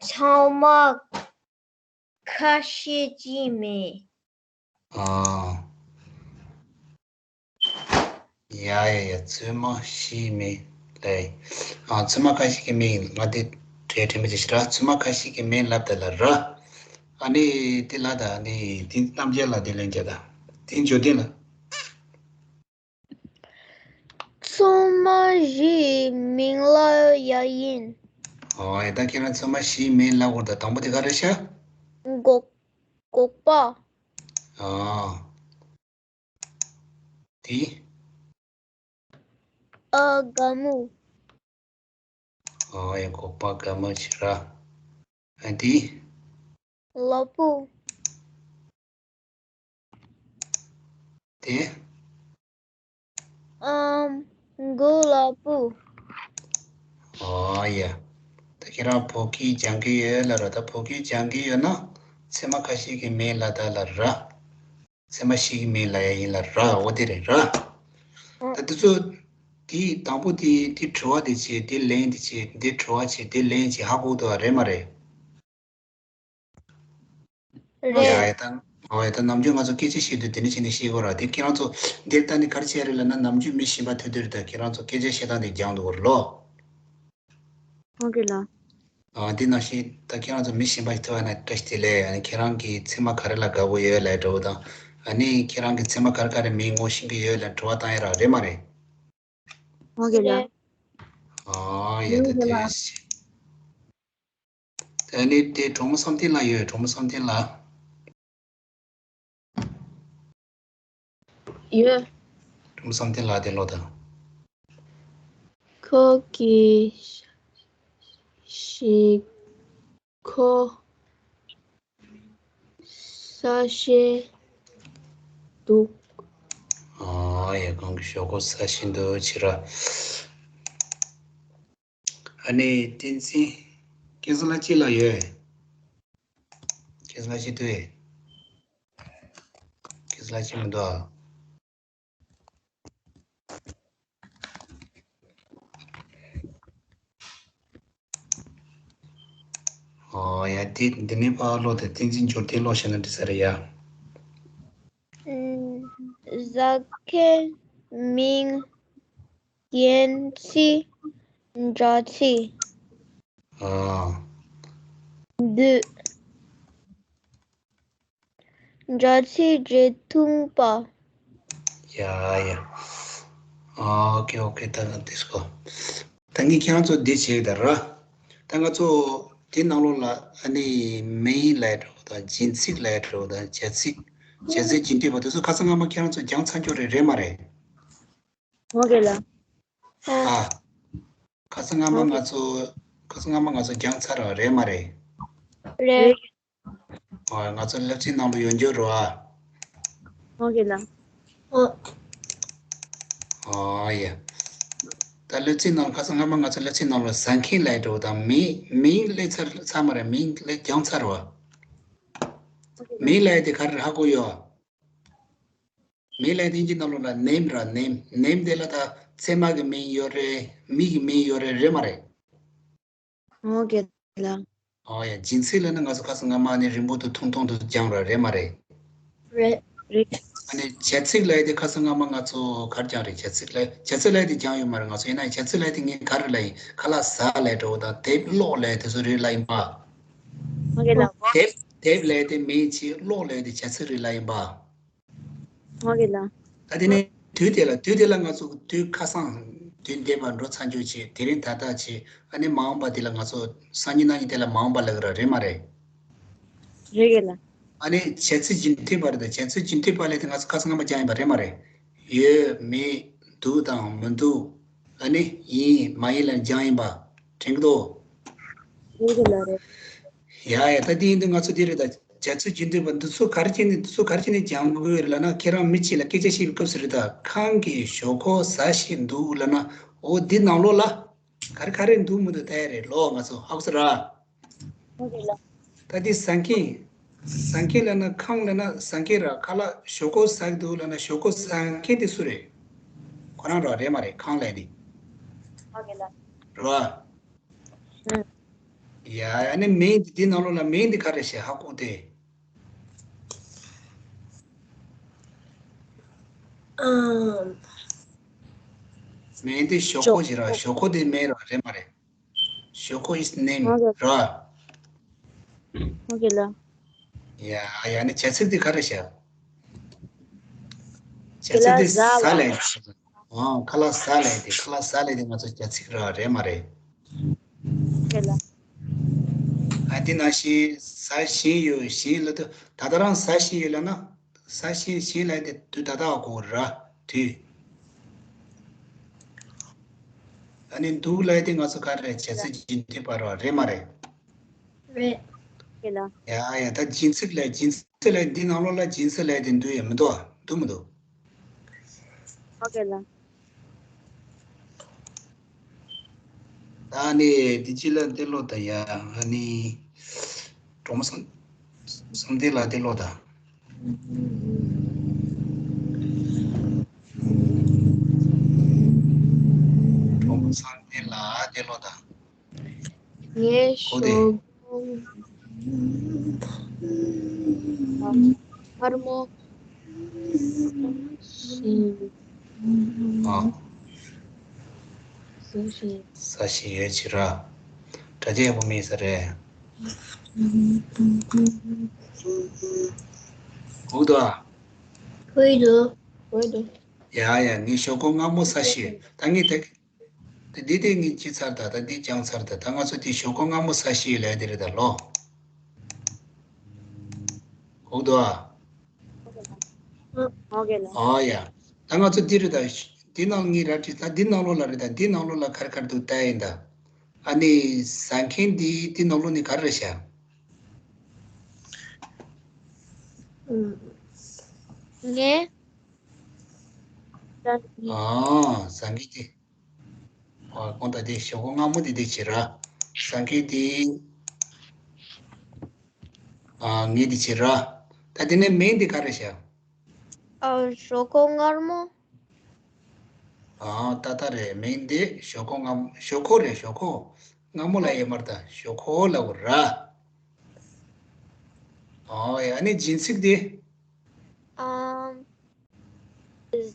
ཚང་མ་ཁ་ཤས་ཅིག་མེད། ཨ། ཡ་ཡ་ཡ། ཚོད་མ་ཤེས་མེད་ལབ། ཨ། ཚོད་མ་ཁ་ཤས་ཀྱི་མིང་ང་དེ་དྲན་དྲན་པ་ཅིག་ཞིག་ར། ཚོད་མ་ཁ་ཤས་ཀྱི་མིང་ལབ་ད་ལ་ར། ཨ་ནི་དེ་ལ་ད་ནི་དེ་རྣམ་རྒྱལ་ལགས་དེ་ལན་རྒྱག་ད། དེ་འཇོ་ལྡན་ལགས། ཚོད་མ་བཞིའི་མིང་ལ་ཡ་ཡིན། ཨོ་ཡ། ད་ཁྱེད་རང་ཚོད་མ་བཞིའི་མིང་ལབ་དགོས་ད། དང་པོ་དེ་ག་རེ་ཤག་སྒོག་སྒོག་པ། ཨ། དེ། ཨ། དགའ་མོ། ཨོ་ཡ། སྒོག་པ་དགའ་མོ་ཆེ་ར། ཨ། དེ། ལ་ཕུག་དེ། ཨམ། མགོ་ལ་ཕུག་ཨོ་ཡ། ད་ཁྱེད་རང་བོད་སྐད་སྦྱང་གི་ཡོད་ལ་ར། ད་བོད་སྐད་སྦྱང་གི་ཡོད་ན་ཚོད་མ་ཁ་ཤས་ཀྱི་མིང་ལབ་ད་ལ་ར། ཚོད་མ་བཞི་གི་མིང་ལབ་ཡ་ཡིན་ལ་ར། འོ་དེ་རེད་ར། ད་དེ་ཚོ་དེ་དང་པོ་དེ་དེ་དྲི་བ་དེ་བྱས། དེ་ལན་དེ་བྱས། དེ་དྲི་བ་བྱས། དེ་ལན་བྱས། ཧ་གོ་འདུག་རེད་མ་རེད། རེད། ཡ་ཡ། ད་ཨོ་ཡ། ད་ནམ་རྒྱུན་ང་ཚོ་སྐད་ཆ་བཤད་དུས་དེ་འདྲ་བྱས་ནས་བཤད་དགོས་ར། དེ་ཁྱེད་རང་ཚོ་འདིར་ད་ནི་ག་རེ་བྱས་རེད་ལབ་ན། ནམ་རྒྱུན་མི་གཞན་པ་ཐུག་དུས་རེད། ད་ཁྱེད་རང་ཚོ་སྐད་ཆ་བཤད་སྟངས་དེ་སྦྱང་འདུག་གོ་ལོ། ཨོ་ཀེ་ལགས། ཨ། འདི་ནང་བཞིན་ད་ཁྱེད་རང་ཚོ་མི་གཞན་པ་ཞིག་ཐུག་པ་ན་བཀྲ་ཤིས་བདེ་ལེགས། ཨ་ནི་ཁྱེད་རང་གིས་ཚོད་མ་ག་རེ་ལ་དགའ་པོ་ཡོད་ལབ་འདྲ་བོ་དང་། ཨ་ནི་ཁྱེད་རང་གིས་ཚོད་མ་ག་རེ་ག་རེ་མིང་ངོ་ཤེས་ཀྱི་ཡོད་ལབ་དྲི་བ་བཏང་ཡ་ར། རེད་མ་རེད། ཨོ་ཀེ་ལགས། ཨ་ཡ། ད་དེ། ད་ ཨ་ནི་དེ་གྲོགས་མོ་བསམ་གཏན་ལགས་ཡོད། གྲོགས་མོ་བསམ་གཏན་ལགས། ཡོད། གྲོགས་མོ་བསམ་གཏན་ལགས་དེ་ཀློག་དང་། ཁོ་གི་ཤི་ཁོ་ས་ཤེ་འདུག་ཨ་ཡ། གང་གི་ཞོག་ཁོ་ས་ཤེ་འདུག་ཕྱི་ར། ཨ་ནི་བསྟན་འཛིན། སྐལ་བཟང་ལགས་ཅི་ལ་ཡོད། སྐལ་བཟང་ལགས་ཅི་འདུག་སྐལ་བཟང་ལགས་ཅི་མི་འདུག་ཨ། ཨོ་ཡ། འདི་འདི་ནས་ཕར་ཀློག་དང་། བསྟན་འཛིན་འབྱོར་ལྡན་ཀློག་ཤེས་ན་འགྲིག་ས་རེད་ཡ། ཨ། གཟའ་སྐར་མིང་། རྒྱན་ཚིག་འདྲ་ཚིག་ཨ། འདུས། འདྲ་ཚིག་འབྲི་ཐུང་པ། ཡ་ཡ། ཨོ་ཁེ་ཨོ་ཁེ། ད་ང་འདི་སྐོར། ད་ངས་ཁྱེད་རང་ཚོ་འདི་བྱེད་ཀྱི་ད་ར། ད་ང་ཚོ་འདི་ནང་ལོགས་ལ་ཨ་ནི་མིང་ལབ་འགྲོ་དང་། རྒྱན་ཚིག་ལབ་འགྲོ་དང་། བྱ་ཚིག་བྱ་ཚིག་རྒྱན་སྡེབ་པ་དེ་ཚོ་ཁ་སང་སྔ་མ་ཁྱེད་རང་ཚོ་སྦྱངས་ཚར་འགྱོ་རེད། རེད་མ་རེད། ཨོ་ཁེ་ལགས། ཨ། ཁ་སང་སྔ་མ་ང་ཚོ་ཁ་སང་སྔ་མ་ང་ཚོ་སྦྱངས་ཚར་བ་རེད་མ་རེད། རེད། ཨ། ང་ཚོ་སློབ་ཚན་ནང་ལ་ཡོང་རྒྱུ་རེད་བ། ཨོ་ཁེ་ལགས། ཨོ། ཨ་ཡ། ད་སློབ་ཚན་ནང་ཁ་སང་སྔ་མ་ང་ཚོ་སློབ་ཚན་ནང་ལ་ཟ་མཁན་ལབ་འགྲོ་དང་། མིང་མིང་སླེབས་ཚར་ཚར་མ་རེད། མིང་སླེབས་སྦྱངས་ཚར་བ། མིང་ལབ་ཡ་དེ་ག་རེ་ཧ་གོ་ཡོད། མིང་ལབ་དེ་གི་ནང་ལོགས་ལ་ནེམ་ར། ནེམ། ནེམ་དེ་ལ་ད་མཚན་མ་གི་མིང་ཡོད་རེད། མི་གི་མིང་ཡོད་རེད། རེད་མ་རེད། ཨོ་ཁེ་ལགས། ཨོ་ཡ། རྒྱན་ཚིག་ལབ་ན་ང་ཚོ་ཁ་སང་སྔ་མ་ནས་རིང་པོ་དུ་ཐུང་ཐུང་དུ་སྦྱངས་ར། རེད་མ་རེད། རེད། རེད། ཨ་ནི་བྱ་ཚིག་ལབ་ཡ་དེ་ཁ་སང་སྔ་མ་ང་ཚོ་ག་རེ་སྦྱངས་རེད། བྱ་ཚིག་ལ། བྱ་ཚིག་ལབ་ཡ་དེ་སྦྱངས་ཡོད་མ་རེད། ང་ཚོ་ཡིན་ན་བྱ་ཚིག་ལབ་ཡ་དེ་ངས་ག་རེ་ལབ་ཡིན། ཁ་ལག་ཟ་ལབ་འགྲོ་དང་། དེབ་ཀློག་ལབ་ཡ་དེ་ཚོ་རེད་ལབ་ཡིན་པ། ཨོ་ཁེ་ལགས། དེབ་དེབ་ལབ་ཡ་དེ་མིང་བྱས། ཀློག་ལབ་ཡ་དེ་བྱ་ཚིག་རེད་ལབ་ཡིན་པ། ཨོ་ཁེ་ལགས། ད་དེ་ནས་དུས་དེ་ལ། དུས་དེ་ལ་ང་ཚོ་དུས་ཁ་སང་། དུས་འདས་པ་འགྲོ་ཚར་འགྱོ་བྱས། དེ་རིང་ད་ལྟ་བྱས། ཨ་ནི་མ་འོངས་པ་དེ་ལ་ང་ཚོ་སང་ཉིན་གནངས་ཉིན་དེ་ལ་མ་འོངས་པ་ལབ་ཀྱི་ར། རེད་མ་རེད། རེད་ཁེ་ལགས། ཨ་ནི་བྱ་ཚིག་རྒྱུན་མཐུད་པ་རེད། ད་བྱ་ཚིག་རྒྱུན་མཐུད་པ་ལབ་དེ་ང་ཚོ་ཁ་སང་སྔ་མ་སྦྱངས་ཡིན་པ་རེད་མ་རེད། ཡོད་མེད། འདུག་དང་མི་འདུག་ཨ་ནི་ཡིན་མ་ཡིན་ལ་སྦྱངས་ཡིན་པ་དྲན་གྱི་འདུག་རེད་ཁེ་ལགས། རེད། ཡ་ཡ། ད་དེ་ཡིན་དུས་ང་ཚོ་འདི་རེད། ད་བྱ་ཚིག་རྒྱུན་མཐུད་པ་འདི་ཚོ་ག་རེ་བྱས་ནས། འདི་ཚོ་ག་རེ་བྱས་ནས་སྦྱང་དགོས་རེད་ལབ་ན། ཁྱེད་རང་མི་གཅིག་ལ་སྐད་ཆ་བཤད་པའི་སྐབས་སུ་རེད། ད་ཁང་གི་ཞོག་ཁོག་ཟ་ཞིག་འདུག་ལབ་ན། འོ་འདི་ནང་ལོགས་ལ་ག་རེ་ག་རེ་འདུག་མི་འདུག་ལྟ་ཡ་རེད་ལོ། ང་ཚོ་ཧ་གོ་སོང་ར། ཨོ་ཁེ་ལགས། ད་འདི་ཟ་མཁན། ཟ་མཁན་ལབ་ན། ཁང་ལབ་ན་ཟ་མཁན་ར། ཁ་ལག་ཞོག་ཁོག་ཟ་གི་འདུག་ལབ་ན་ཞོག་ཁོག་ཟ་མཁན་དེ་སུ་རེད། ཁོ་རང་ར། རེད་མ་རེད། ཁང་ལབ་དེ། ཨོ་ཁེ་ལགས། རེད་བ། ཨུ། ཡ་ཡ། ནི་མིང་འདི་འདི་ནང་ལོགས་ལ་མིང་འདི་ག་རེ་ཞེས་ཧ་གོ་སྟེ། ཨམ། མིང་འདི་ཞོག་ཁོག་ཞིག་ར། ཞོག་ཁོག་འདི་མིང་ར། རེད་མ་རེད། ཞོག་ཁོག་is name ར། ཨོ་ཁེ་ལགས། ཡ་ཡ། ནི་བྱ་ཚིག་འདི་ག་རེ་ཞེས། བྱ་ཚིག་འདི་ཟ་ལབ། ཨོ། ཁ་ལག་ཟ་ལབ་དེ། ཁ་ལག་ཟ་ལབ་དེ་ང་ཚོ་བྱ་ཚིག་ར། རེད་མ་རེད། རེད་ལགས། ཨ། དེ་ནང་བཞིན་ཟ་བཞིན་ཡོད། བཞིན་ལབ་དུས་ད་ལྟ་རང་ཟ་བཞིན་ཡོད་ལབ་ན། ཟ་བཞིན། བཞིན་ལབ་དེ་དུས་ད་ལྟ་གོ་ར། དུས། ཨ་ནི་འདུག་ལབ་དེ་ང་ཚོ་ག་རེ། བྱ་ཚིག་རྒྱུན་མཐུད་པ་ར། རེད་མ་རེད། རེད། རེད་ལགས། ཡ་ཡ། ད་རྒྱུན་ཚིག་ལབ། རྒྱུན་ཚིག་ལབ་འདི་ནང་ལོགས་ལ་རྒྱུན་ཚིག་ལབ་དེ་འདུག་ཡ་མི་འདུག་ཨ། འདུག་མི་འདུག་ཨོ་ཁེ་ལགས། ད་ནི་འདི་ཅི་ལ་འདི་ཀློག་ད་ཡ། ཨ་ནི་གྲོགས་མོ་བསམ་བསམ་གཏན་ལགས་འདི་ཀློག་ད། གྲོགས་མོ་བསམ་གཏན་ལགས་འདི་ཀློག་ད། ངའི་གོ་དེ། ཞོགས་ཀོ་མཚར་མོ་ཞིག་ཨ། བཟོ་ཞིག་ས་ཞིག་ཡོད་ཅི་ར། དྲ་རྒྱ་ཡག་པོ་མེད་ས་རེད། གོ་འདུག་ཨ། གོ་འདུག་གོ་འདུག་ཡ་ཡ། ངའི་ཞོགས་ཀོ་མངར་མོ་ས་ཞིག་ད་ངས་དེ། དེ་འདི་དེ་ངས་བྱས་ཚར། ད་ད་འདི་སྦྱངས་ཚར། ད་ད་ང་ཚོ་དེ་ཞོག་ཁོག་མངར་མོ་ཟ་ཤེས་ལབ་དེ་རེད་ད་ལོ། གོ་འདུག་ཨ། ཨོ་ཡ། ད་ང་ཚོ་འདི་རེད་ད། འདི་ནང་ངས་ར་བྲིས། ད་འདི་ནང་ལོགས་ལ་རེད་ད། འདི་ནང་ལོགས་ལ་ག་རེ་ག་རེ་འདུག་ལྟ་ཡིན་ད། ཨ་ནི་ཟ་མཁན་འདི་འདི་ནང་ལོགས་ནས་ག་རེ་རེད་ཤག་ངས། ཨ། ཟ་མཁན་དེ། ཨ། གོང་ད་དེ་ཞོག་ཁོག་མངར་མོ་དེ་དེ་བྱེད་ར། ཟ་མཁན་དེ། ཨ། ངས་དེ་བྱེད་ར། ད་དེ་ནས་མིང་དེ་ག་རེ་བྱ། ཨ། ཞོག་ཁོག་མངར་མོ། ཨ། ཏག་ཏག་རེད། མིང་དེ་ཞོག་ཁོག་མངར་མོ། ཞོག་ཁོག་རེད། ཞོག་ཁོག་མངར་མོ་ལབ་ཡོད་མ་རེད་ད། ཞོག་ཁོག་ལབ་དགོས་ར། ཨོ་ཡ། ཨ་ནི་སྦྱིན་ཚིག་དེ། ཨམ།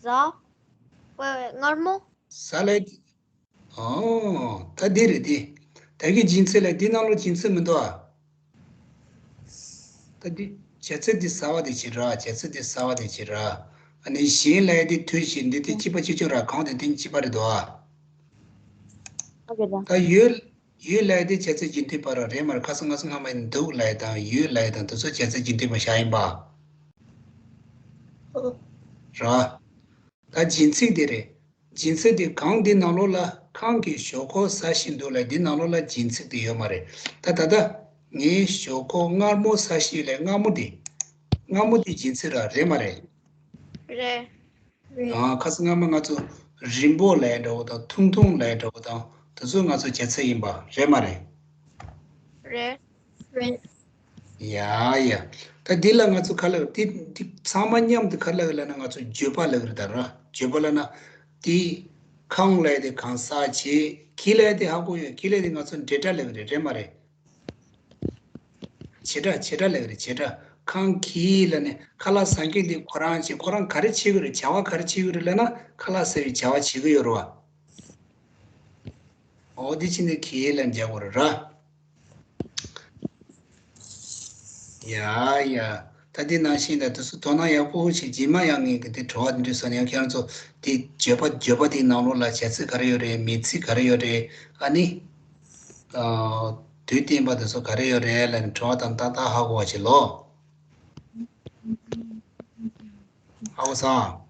ཟ། ཝེ་ཝེ། མངར་མོ། ཟ་ལབ། ཨོ། ད་འདི་རེད་དེ། ད་གི་སྦྱིན་ཚིག་ལ་འདི་ནང་ལོགས་སྦྱིན་ཚིག་མི་འདུག་ཨ། ད་འདི་བྱ་ཚིག་འདི་ཟ་བ་དེ་བྱེད་ར། བྱ་ཚིག་འདི་ཟ་བ་དེ་བྱེད་ར། ཨ་ནི་གཞན་ལབ་ཡ་དེ་དུས་བཞི་འདི་དེ་གཅིག་པ་གཅིག་ཆོད་ར། གང་དེ་དེ་གཅིག་པ་རེད་འདུག་ཨ། ཨོ་ཀེ་ད། ད་ཡོད། ཡོད་ལབ་ཡ་དེ་བྱ་ཚིག་རྒྱུན་མཐུད་པ་ར་རེད་མ་རེད། ཁ་སང་ང་ཚོ་སྔ་མ་ཡིན་འདུག་ལབ་ཡ་དང་ཡོད་ལབ་ཡ་དང་དེ་ཚོ་བྱ་ཚིག་རྒྱུན་མཐུད་པ་བཞག་ཡིན་པ། ར། ད་སྦྱིན་ཚིག་དེ་རེད། སྦྱིན་ཚིག་དེ་གང་འདི་ནང་ལོགས་ལ་ཁང་གི་ཞོག་ཁོག་ཟ་བཞིན་འདུག་ལབ་འདི་ནང་ལོགས་ལ་སྦྱིན་ཚིག་དེ་ཡོད་མ་རེད། ད་ད་ལྟ་ངའི་ཞོག་ཁོག་མངར་མོ་ཟ་བཞིན་ལབ་མངར་མོ་དེ། མངར་མོ་དེ་སྦྱིན་ཚིག་ར་རེད་མ་རེད། རེད། རེད། ཨ། ཁ་སང་སྔ་མ་ང་ཚོ་རིང་པོ་ལབ་འདྲ་བོ་དང་ཐུང་ཐུང་ལབ་འདྲ་བོ་དང་དེ་ཚོ་ང་ཚོ་བྱ་ཚིག་ཡིན་པ་རེད་མ་རེད། རེད། རེད། ཡ་ཡ། ད་འདི་ལ་ང་ཚོ་ག་ལབ། འདི་འདི་ཚང་མ་མཉམ་དུ་ག་ལབ་ལབ་ན་ང་ཚོ་བརྗོད་པ་ལབ་རེད་ད་ར། བརྗོད་པ་ལབ་ན་དེ་གང་ལབ་དེ་གང་ཟག་བྱེད། གི་ལབ་དེ་ཧ་གོ་ཡོད། གི་ལབ་དེ་ང་ཚོ་འབྲེལ་སྒྲ་ལབ་རེད། རེད་མ་རེད། བྱེད་སྒྲ། བྱེད་སྒྲ་ལབ་རེད། བྱེད་སྒྲ། ཁང་གི་ལབ་ནས་ཁ་ལག་ཟ་མཁན་དེ་ཁོ་རང་བྱེད། ཁོ་རང་ག་རེ་བྱེད་ཀྱི་རེད། བྱ་བ་ག་རེ་བྱེད་ཀྱི་རེད་ལབ་ན་ཁ་ལག་ཟ་བའི་བྱ་བ་བྱེད་ཀྱི་ཡོད་རེད་བ། འོ་དེ་ཕྱིན་ནས་གི་ལ་འཇགས་པ་རེད་ར། ཡ་ཡ། ད་དེ་ནང་བཞིན་ད་དེ་ཚོ་དོ་སྣང་ཡག་པོ་ཞིག་རྗེས་མ་ཡང་ངས་གི་དེ་དྲི་བ་འདི་འདྲ་བཟོ་ནས་ཡང་ཁྱེད་རང་ཚོ་དེ་བརྗོད་པ། བརྗོད་པ་དེའི་ནང་ལོགས་ལ་བྱ་ཚིག་ག་རེ་ཡོད་རེད། མིང་ཚིག་ག་རེ་ཡོད་རེད། ཨ་ནི། ཨ། དུས་བསྟན་པ་དེ་ཚོ་ག་རེ་ཡོད་རེད་ལབ་ནས་དྲི་བ་དང་ཏག་ཏག་ཧ་གོ་བ་བྱེད་ལོ། ཧ་གོ་སོང་།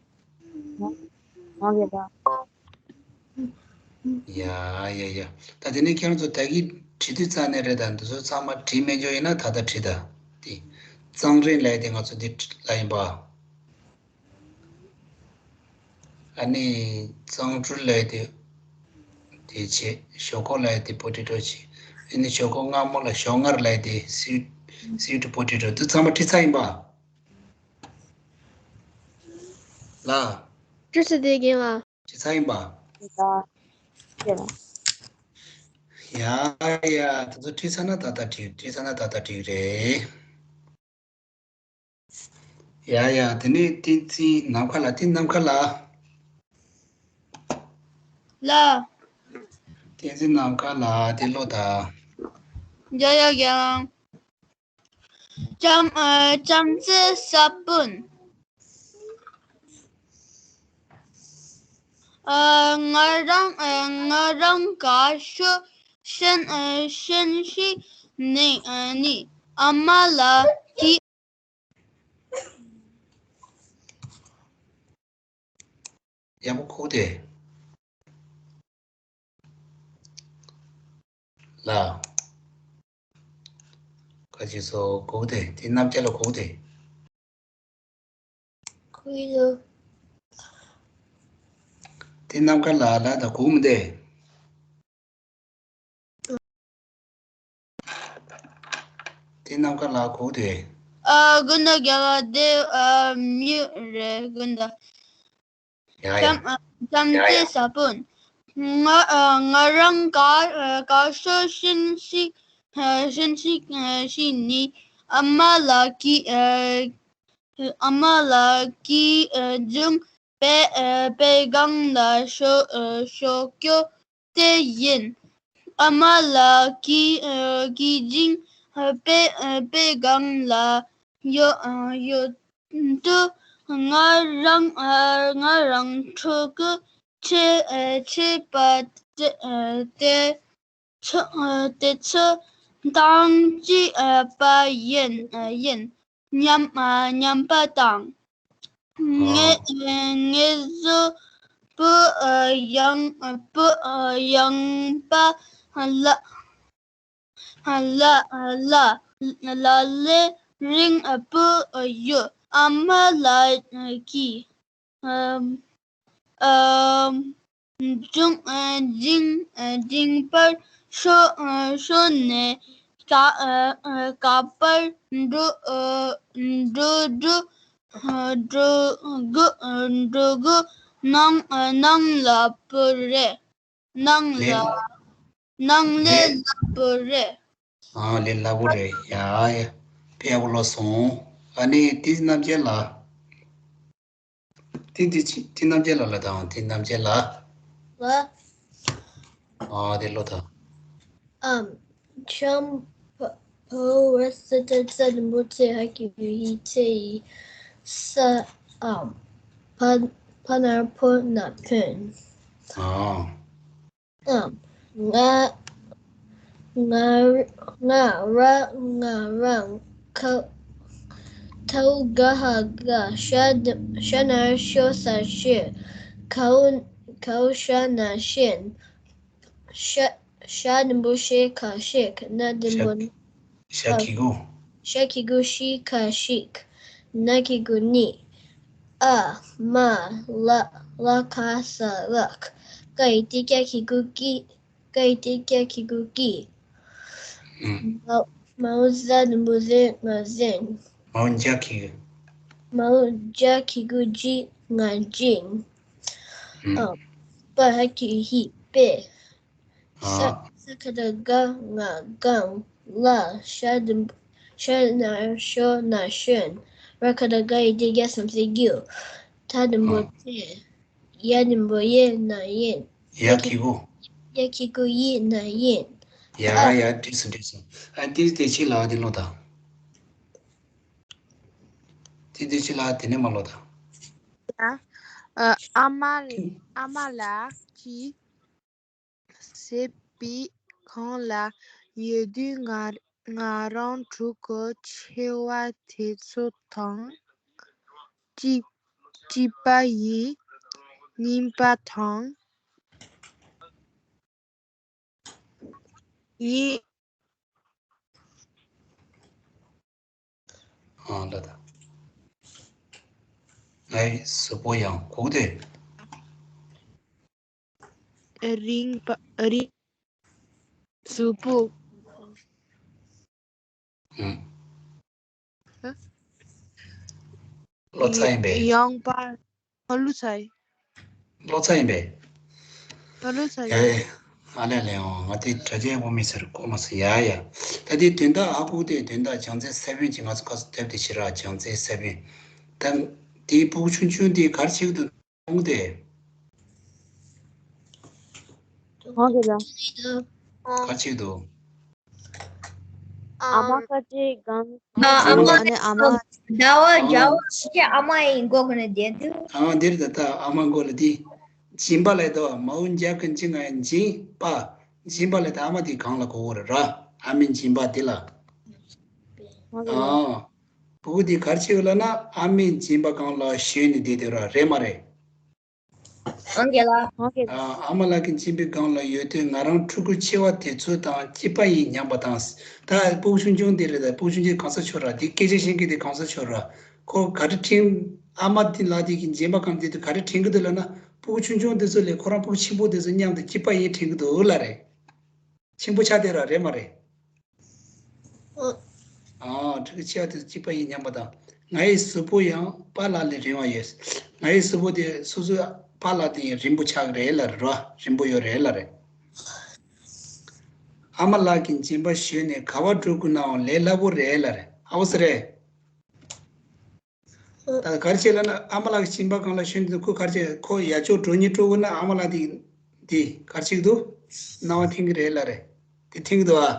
ཡ་ཡ་ཡ། ད་དེ་ནས་ཁྱེད་རང་ཚོ་ད་གིན་བྲིས་དུས་ཙམ་ནས་རེད། ད་འདི་ཚོ་ཚང་མ་བྲིས་མེད་འཇོག་ཡིན་ན་ད་ལྟ་བྲིས། ད་དེ་གཙང་རིང་ལབ་ཡ་དེ་ང་ཚོ་འདི་ལ་ཡིན་པ། ཨ་ནི་གཙང་སྦྲུལ་ལབ་ཡ་དེ་དེ་བྱས། ཞོག་ཁོག་ལབ་ཡ་དེ་པོ་ཏེ་ཏོ་བྱས། ཨ་ནི་ཞོག་ཁོག་མངར་མོ་ལ་ཞོག་མངར་ལབ་ཡ་དེ་སི་སི་ཊི་པོ་ཏེ་ཏོ། འདི་ཚང་མ་བྲིས་ཚར་ཡིན་པ། ལ། ཅི་ཟེར་དེ་རྒན་ལགས། བྲིས་ཚར་ཡིན་པ། ཡ་ཡ། དེ་ཚོ་བྲིས་ཚར་ན་ད་ལྟ་འགྲིག་བྲིས་ཚར་ན་ད་ལྟ་འགྲིག་རེད། ཡ་ཡ། དེ་ནས་བསྟན་འཛིན་ནམ་མཁའ་ལགས། བསྟན་འཛིན་ནམ་མཁའ་ལགས། ལགས། བསྟན་འཛིན་ནམ་མཁའ་ལགས་དེ་ཀློག་དང་། ཡ་ཡ་རྒན། ལྕམ། ཨ། ལྕམ་ཚེ་ས་བོན། ཨ། ང་རང་། ཨ། ང་རང་དགའ་ཤོས་ཤིང་། ཨ། ཤིང་ཞིག་ནི། ཨ། ནི་ཨ་མ་ལགས་ཀྱིས། ཡག་པོ་གོ་དེ། ལ། ཁ་ཅིག་སོ་གོ་དེ། དེ་རྣམ་རྒྱལ་ལ་གོ་དེ། གོ་ཡོད། དེ་རྣམ་དཀར་ལ་ལ་ད་གོ་མི་དེ། དེ་རྣམ་དཀར་ལ་གོ་དེ། ཨ། དགོན་བདག་རྒྱལ་བ་དེ། ཨ། མི་རེད། དགོན་བདག་ཡ་ཡ། ལྕམ། ཨ། ལྕམ་ཡ་ཡ། ཚེ་ས་བོན། ང་། ཨ། ང་རང་དགའ། ཨ། དགའ་ཤོས་ཤིང་ཞིག་ཨ། ཤིང་ཞིག་ཨ། ཞིག་ནི་ཨ་མ་ལགས་ཀྱིས། ཨ། ཨ་མ་ལགས་ཀྱིས། ཨ། བྱུང་བའི། ཨ། བའི་སྒང་ལ་ཞོག་ཨ། ཞོག་ཀྱོག་དེ་ཡིན། ཨ་མ་ལགས་ཀྱིས། ཨ། ཀྱིས་བྱིན་པའི། ཨ། པའི་སྒང་ལ་ཡོད། ཨ། ཡོད་དུས་ང་རང་། ཨ། ང་རང་ཕྲུ་གུ་ ཆེ་ཨ་ཆེ་བ་དེ་ཨ་དེ་ཚོ་ཨ་དེ་ཚོ་ཐང་ཅིག་ཨ་པ་ཡིན་ཨ་ཡིན། ཉམས་ཨ་ཉམས་པ་དང་། ངེ་ཨ་ངེད་ཚོ་བུ་ཨ་ཡང་བུ་ཨ་ཡང་པ་ལ་ལ་ལ་ལ་ལས་རིང་བུ་ཡོད། ཨ་མ་ལགས་ཀྱིས་ཨམ་ཨམ་ལྗོངས་ཨ་ལྗིང་ཨ་ལྗིང་པར་ཤོ་ཨ་ཤོ་ནས་ཀ་ཨ་ཨ་ཀ་པར་འགྲོ་ཨ་འགྲོ་འགྲོ་ཨ་འགྲོ་གི་ཨ་འགྲོ་གི་ནང་ཨ་ནང་ལ་བུད་རེད། ནང་ལ་ལས་ནང་ལས་ལས་སླ་པོ་རེད། ཨ་ལས་སླ་པོ་རེད། ཡ་ཡ། དཔེ་ཡག་པོ་ཀློག་སོང་། ཨ་ནི་དེ་རྣམ་རྒྱལ་ལགས། དེ་དེ་ཅི་དེ་རྣམ་རྒྱལ་ལགས་ལ་དང་དེ་རྣམ་རྒྱལ་ལགས། ལ། ཨ་དེ་ཀློག་དང་། ཨམ། ཆམ་ཕ་ཕ་བ་སི་ཏ་ཚ་ལུམ་བུ་ཚེ་ཧ་ཀི་ཡུ་ཧི་ཚེ་ཡི་ས་ཨམ། ཕ་ཕ་ནར་ཕོ་ན་ཕོན། ཨ། ཨམ། ང་ང་ང་ར་ང་རང་ཁ་ཐའུ་ག་ཧ་ག་ཤ་ཤ་ནར་ཤོ་ས་ཤེ་ཁའུ་ཁའུ་ཤ་ན་ཤེན། ཤ་ཤ་ལུམ་བུ་ཤེ་ཁ་ཤེག་ན་ལུམ་བུ་ཤ་ཁི་གུ། ཤ་ཁི་གུ་ཤི་ཁ་ཤིག་ན་ཁི་གུ་ནི། ཨ་མ་ལ་ལ་ཁ་ས་ལག་ཀ་ཡི་ཏི་ཀྱ་ཁི་གུ་ཀི་ཀ་ཡི་ཏི་ཀྱ་ཁི་གུ་ཀི་ཨུམ། མའོ་མའོ་ཟ་ལུམ་བུ་ཟེ་ང་ཟེན། མའོ་འཇའ་ཁི་གུ། མའོ་འཇའ་ཁི་གུ་ཇི་ང་ཇིན། ཨུམ། ཨ་པ་ཧ་ཀི་ཧི་པེ། ས་ཨ། ས་ཁ་ད་ག་ང་གང་། ལ་ཤ་དུམ་ཤ་ན་ཤོ་ན་ཤོན། ར་ཁ་ད་ག་ཡི་ཏི་ག་སམ་སི་གུ། ཐ་དུམ་བོ་ཨ། ཐེ། ཡ་དུམ་བོ་ཡེ་ན་ཡེན། ཡ་ཁི་གུ། ཡ་ཁི་གུ་ཡི་ན་ཡེན། ཡ་ཨ། ཡ་འགྲིག་སོང་འགྲིག་སོང་། ཨ་ཏི་ཏི་ཆི་ལ་དེ་ལོ་ད། ཏི་ཏི་ཆི་ལ་དེ་ནས་མ་ལོ་ད། ཨ་མ་ཨ་མ་ལགས་ཀྱིས་ཟེར་བའི་གང་ལ་ཡོད་དུས་ང་ང་རང་ཕྲུ་གུ་ཆེ་བ་དེ་ཚོ་དང་སྐྱིད་སྐྱིད་པ་ཡིན། སྙིང་པ་དང་ཡིན། ཨང་ལ་ད། ངའི་གཟུགས་པོ་ཡང་གུག་སྟེ། རིང་པ་རིང་གཟུགས་པོ། ཨང་། ལོ་ཚ་ཡིན་པས། ཡང་པ། ཨ་ལུ་ཚ་ཡིན། ལོ་ཚ་ཡིན་པས། ཨ་ལུ་ཚ་ཡིན། ཡ་ཡ། ཨ་ལེ་ལེ་འོང་ང་དེ་དྲ་རྒྱའི་དབང་མི་ཟེར་གོ་མ་སོང་ཡ་ཡ། ད་དེ་དོན་དག་ཨ་ཁུག་དེ་དོན་དག་བྱང་རྩེ་ས་བོན་གྱི་ང་ཚོ་ཁ་སུ་དེབ་དེ་ཕྱི་ར་བྱང་རྩེ་ས་བོན། ད་དེའི་ཕྲུ་གུ་ཆུང་ཆུང་དེ་གར་ཆེ་གི་འདུག་དེ། ཧོ་གི་ལ། ག་ཅིག་འདུག་ཨ་མ་ཁ་ཅིག་གང་། ཨ་མ་ཨ་ནི་ཨ་མ། ཟླ་བ་ཟླ་བ་ཞེས་ཨ་མ་ཡི་མགོ་ཁ་ནས་བསྡད་འདུག་ཨ་འདིར་ད་ལྟ་ཨ་མ་མགོ་ལ་འདི། སྦྱིན་པ་ལས་དོ་མའུ་འཇའ་ཀུན་ཅི་ང་སྦྱིན་པ། སྦྱིན་པ་ལས་ད་ཨ་མ་འདི་གང་ལ་གོ་བོ་ར་ར། ཨ་མའི་སྦྱིན་པ་འདི་ལ། ཨ། ཕྲུ་གུ་འདི་གར་ཆེ་བ་ལ་ན་ཨ་མའི་སྦྱིན་པ་གང་ལ་ཞོན་ནས་བསྡད་དེ་ར་རེད་མ་རེད། ཨང་རྒན་ལགས། ཨ་མ་ལགས་ཀྱི་སྦྱིན་པའི་སྒང་ལ་ཡོད་དུས་ང་རང་ཕྲུ་གུ་ཆེ་བ་དེ་ཚོ་དང་སྐྱིད་པ་ཡིན་སྙམ་པ་དང་། ད་ཕྲུ་གུ་ཆུང་ཆུང་དེ་རེད། ད་ཕྲུ་གུ་ཆུང་ཆུང་གང་ས་ཆོད་ར་དེ་སྐད་ཆ་བཤད་མཁན་དེ་གང་ས་ཆོད་ར། ཁོ་ག་རེ་དྲན། ཨ་མ་དེ་ལགས་དེ་གི་སྦྱིན་པ་གང་དེ་དུས་ག་རེ་དྲན་གི་འདུག་ལབ་ན་ཕྲུ་གུ་ཆུང་ཆུང་དེ་ཚོ་ལས་ཁོ་རང་ཕྲུ་གུ་ཆེན་པོ་དེ་ཚོ་མཉམ་དུ་སྐྱིད་པ་ཡིན་དྲན་གི་འདུག་ལབ་རེད། ཆེན་པོ་ཆགས་བསྡད་ར་རེད་མ་རེད། ཨ། ཕྲུ་གུ་ཆེ་བ་དེ་ཚོ་སྐྱིད་པ་ཡིན་སྙམ་པ་དང་། ང་ཡི་གཟུགས་པོ་ཡང་པཱ་ལགས་ལས་རིང་བ་ཡོད། ང་ཡི་གཟུགས་པོ་དེ་སོ་སོའི་པཱ་ལགས་དེ་ཡང་རིང་པོ་ཆགས་ཀྱི་རེད་ལབ་རེད་རོ། རིང་པོ་ཡོད་རེད་ལབ་རེད། ཨ་མ་ལགས་ཀྱི་སྦྱིན་པ་ཞུས་ནས་ག་བ་འགྲོ་དགོས་ནའང་ལས་སླ་པོ་རེད་ལབ་རེད། ཨ་འོ་ཟེར་རེད། ད་ག་རེ་བྱེད་ལབ་ན་ཨ་མ་ལགས་ཀྱི་སྦྱིན་པ་སྒང་ལ་ཞུས་འདུག་ཁོ་ག་རེ་བྱེད། ཁོ་ཡར་ཕྱོགས་འགྲོ་སྙིང་བྲོ་གི་ན་ཨ་མ་ལགས་དེ་དེ་ག་རེ་བྱེད་ཀྱི་འདུག་སྣང་བ་འཐེན་གྱི་རེད་ལབ་རེད། དེ་འཐེན་གྱི་འདུག་ཨ།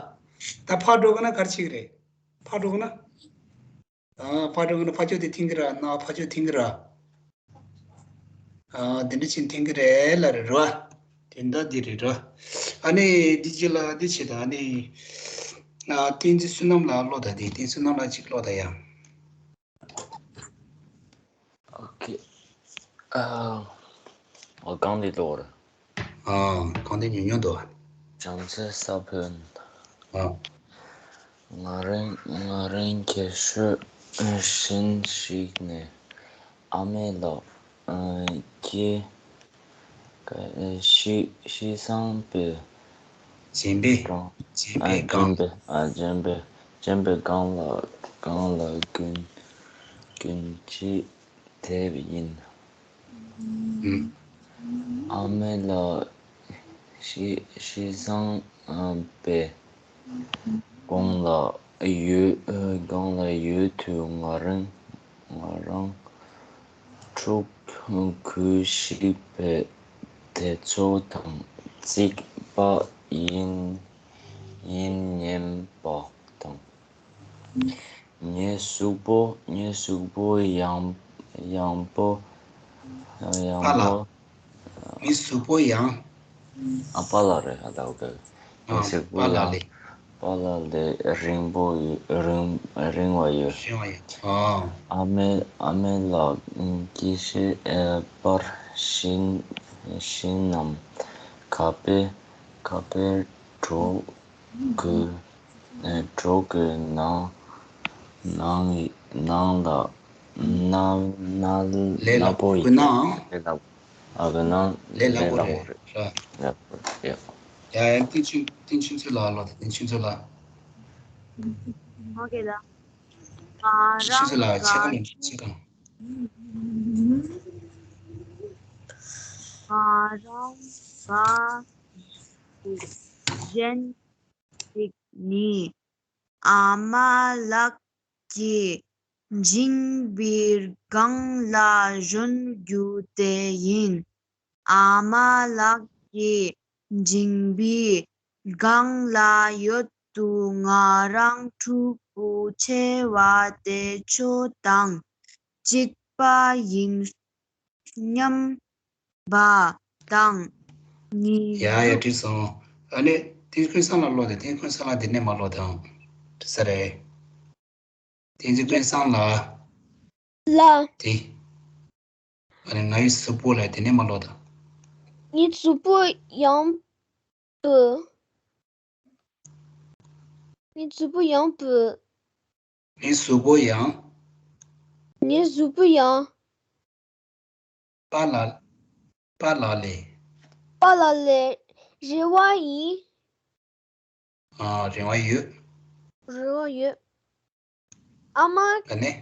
ད་ཕར་འགྲོ་གི་ན་ག་རེ་བྱེད་ཀྱི་རེད། ཕར་འགྲོ་གི་ན། ཨ་ཕར་འགྲོ་གི་ན་ཕར་ཕྱོགས་དེ་འཐེན་གྱི་ར། སྣང་བ་ཕར་ཕྱོགས་འཐེན་གྱི་ར། ཨ། དེ་འདྲ་ཕྱིན་འཐེན་གི་རེད་ལ་རེད་རོ། དེ་འདྲ་འདི་རེད་རོ། ཨ་ནི་འདི་ཅི་ལ་འདི་བྱེད་དང་ཨ་ནི། ཨ། བསྟན་འཛིན་བསོད་ནམས་ལགས་ཀློག་དང་དེ་བསྟན་བསོད་ནམས་ལགས་ཅིག་ཀློག་དང་ཡ། ཨོ་ཁེ། ཨ། ཨ། གང་འདི་ཀློག་རེད། ཨ། གང་འདི་ཉུང་ཉུང་འདུག་བྱམས་བརྩེ་ས་བོན། ཨ། ང་རང་ང་རང་རྒས་ཤོས་གཞན་ཞིག་ནས་ཨ་མའི་ལག་ཨ་སྐྱེས་ཤི་ཤི་སོང་པས། སྦྱིན་པས་སྦྱིན་པས་ཨ་སྦྱིན་གང་པས་ཨ་སྦྱིན་པས་སྦྱིན་པས་གང་ལ་གང་ལ་གུན་གུན་གྱིས་དེབ་ཡིན། ཨ་མའི་ལག་ཤི་ཤི་སོང་པའི་གོང་ལ་ཡོད་གོང་ལ་ཡོད་དུས་ང་རང་ང་རང་ཕྲུ་གུ་ཞིག་པའི་དེ་ཚོ་དང་གཅིག་པ་ཡིན་ཡིན་སྙམ་པ་དང་། ངའི་གཟུགས་པོ་ངའི་གཟུགས་པོ་ཡང་ཡང་པོ་ཡང་པོ། ངའི་གཟུགས་པོ་ཡང་། ཨ་པ་ལགས་རེད་ཨ་ད་ཨོ་ཁེ། ངའི་གཟུགས་པོ་ཡང་པ་ལགས་ལས་རིང་པོ་ཡོད་རིང་རིང་བ་ཡོད། རིང་བ་ཡོད་ཨ། ཨ་མའི་ཨ་མའི་ལག་སྐྱེས་ཤི་པར་ཤི་ཤི་ནམ་ཁ་པའི་ཁ་པའི་གྲོགས་ཀྱི་གྲོགས་ཀྱི་ནང་ནང་ནང་ལ་ན་ན་ལས་སླ་པོ་ཡིན། ལས་སླ་པོ་ཡིན། ཨ་གི་ནང་ལས་སླ་པོ་རེད། ལས་སླ་པོ་རེད། ཡ་ཡ་ཏིན་ཆུན་ཏིན་ཆུན་ཚོད་ལ་ལོ་ཏིན་ཆུན་ཚོད་ལ། ཨོ་ཁེ་ད། ང་ཏིན་ཆུན་ཚོད་ལ་ཕྱེད་ཀ་ལོ་ཕྱེད་ཀ། ང་རང་ག་གཞན་ཞིག་ནི་ཨ་མ་ལགས་ཀྱི་མཇིང་པའི་སྒང་ལ་བཞོན་རྒྱུ་དེ་ཡིན། ཨ་མ་ལགས་ཀྱི་མཇིང་པའི་སྒང་ལ་ཡོད་དུས་ང་རང་ཕྲུ་གུ་ཆེ་བ་དེ་ཁྱོད་དང་གཅིག་པ་ཡིན་སྙམ་པ་དང་། ངའི་ཡ་ཡ་གཟུགས་འགྲིག་སོང་། ཨ་ནི་ཏིན་ཀུན་བཟང་ལ་ཀློག་དང་ཏིན་ཀུན་བཟང་ལ་འདི་ནས་མ་ཀློག་དང་། འགྲིག་ས་རེད། ཏིན་ཀུན་བཟང་ལ། ལ། དེ། ཨ་ནི་ངའི་གཟུགས་པོ་ལ་དེ་ནས་མ་ཀློག་དང་། ངའི་གཟུགས་པོ་ཡང་བུ། ངའི་གཟུགས་པོ་ཡང་བུ། ངའི་གཟུགས་པོ་ཡང་། ངའི་གཟུགས་པོ་ཡང་། པཱ་ལགས། པཱ་ལགས་ལས། པཱ་ལགས་ལས་རེ་བ་ཡིན། ཨ། རེ་བ་ཡོད། རེ་བ་ཡོད། ཨ་མ། ཨ་ནི།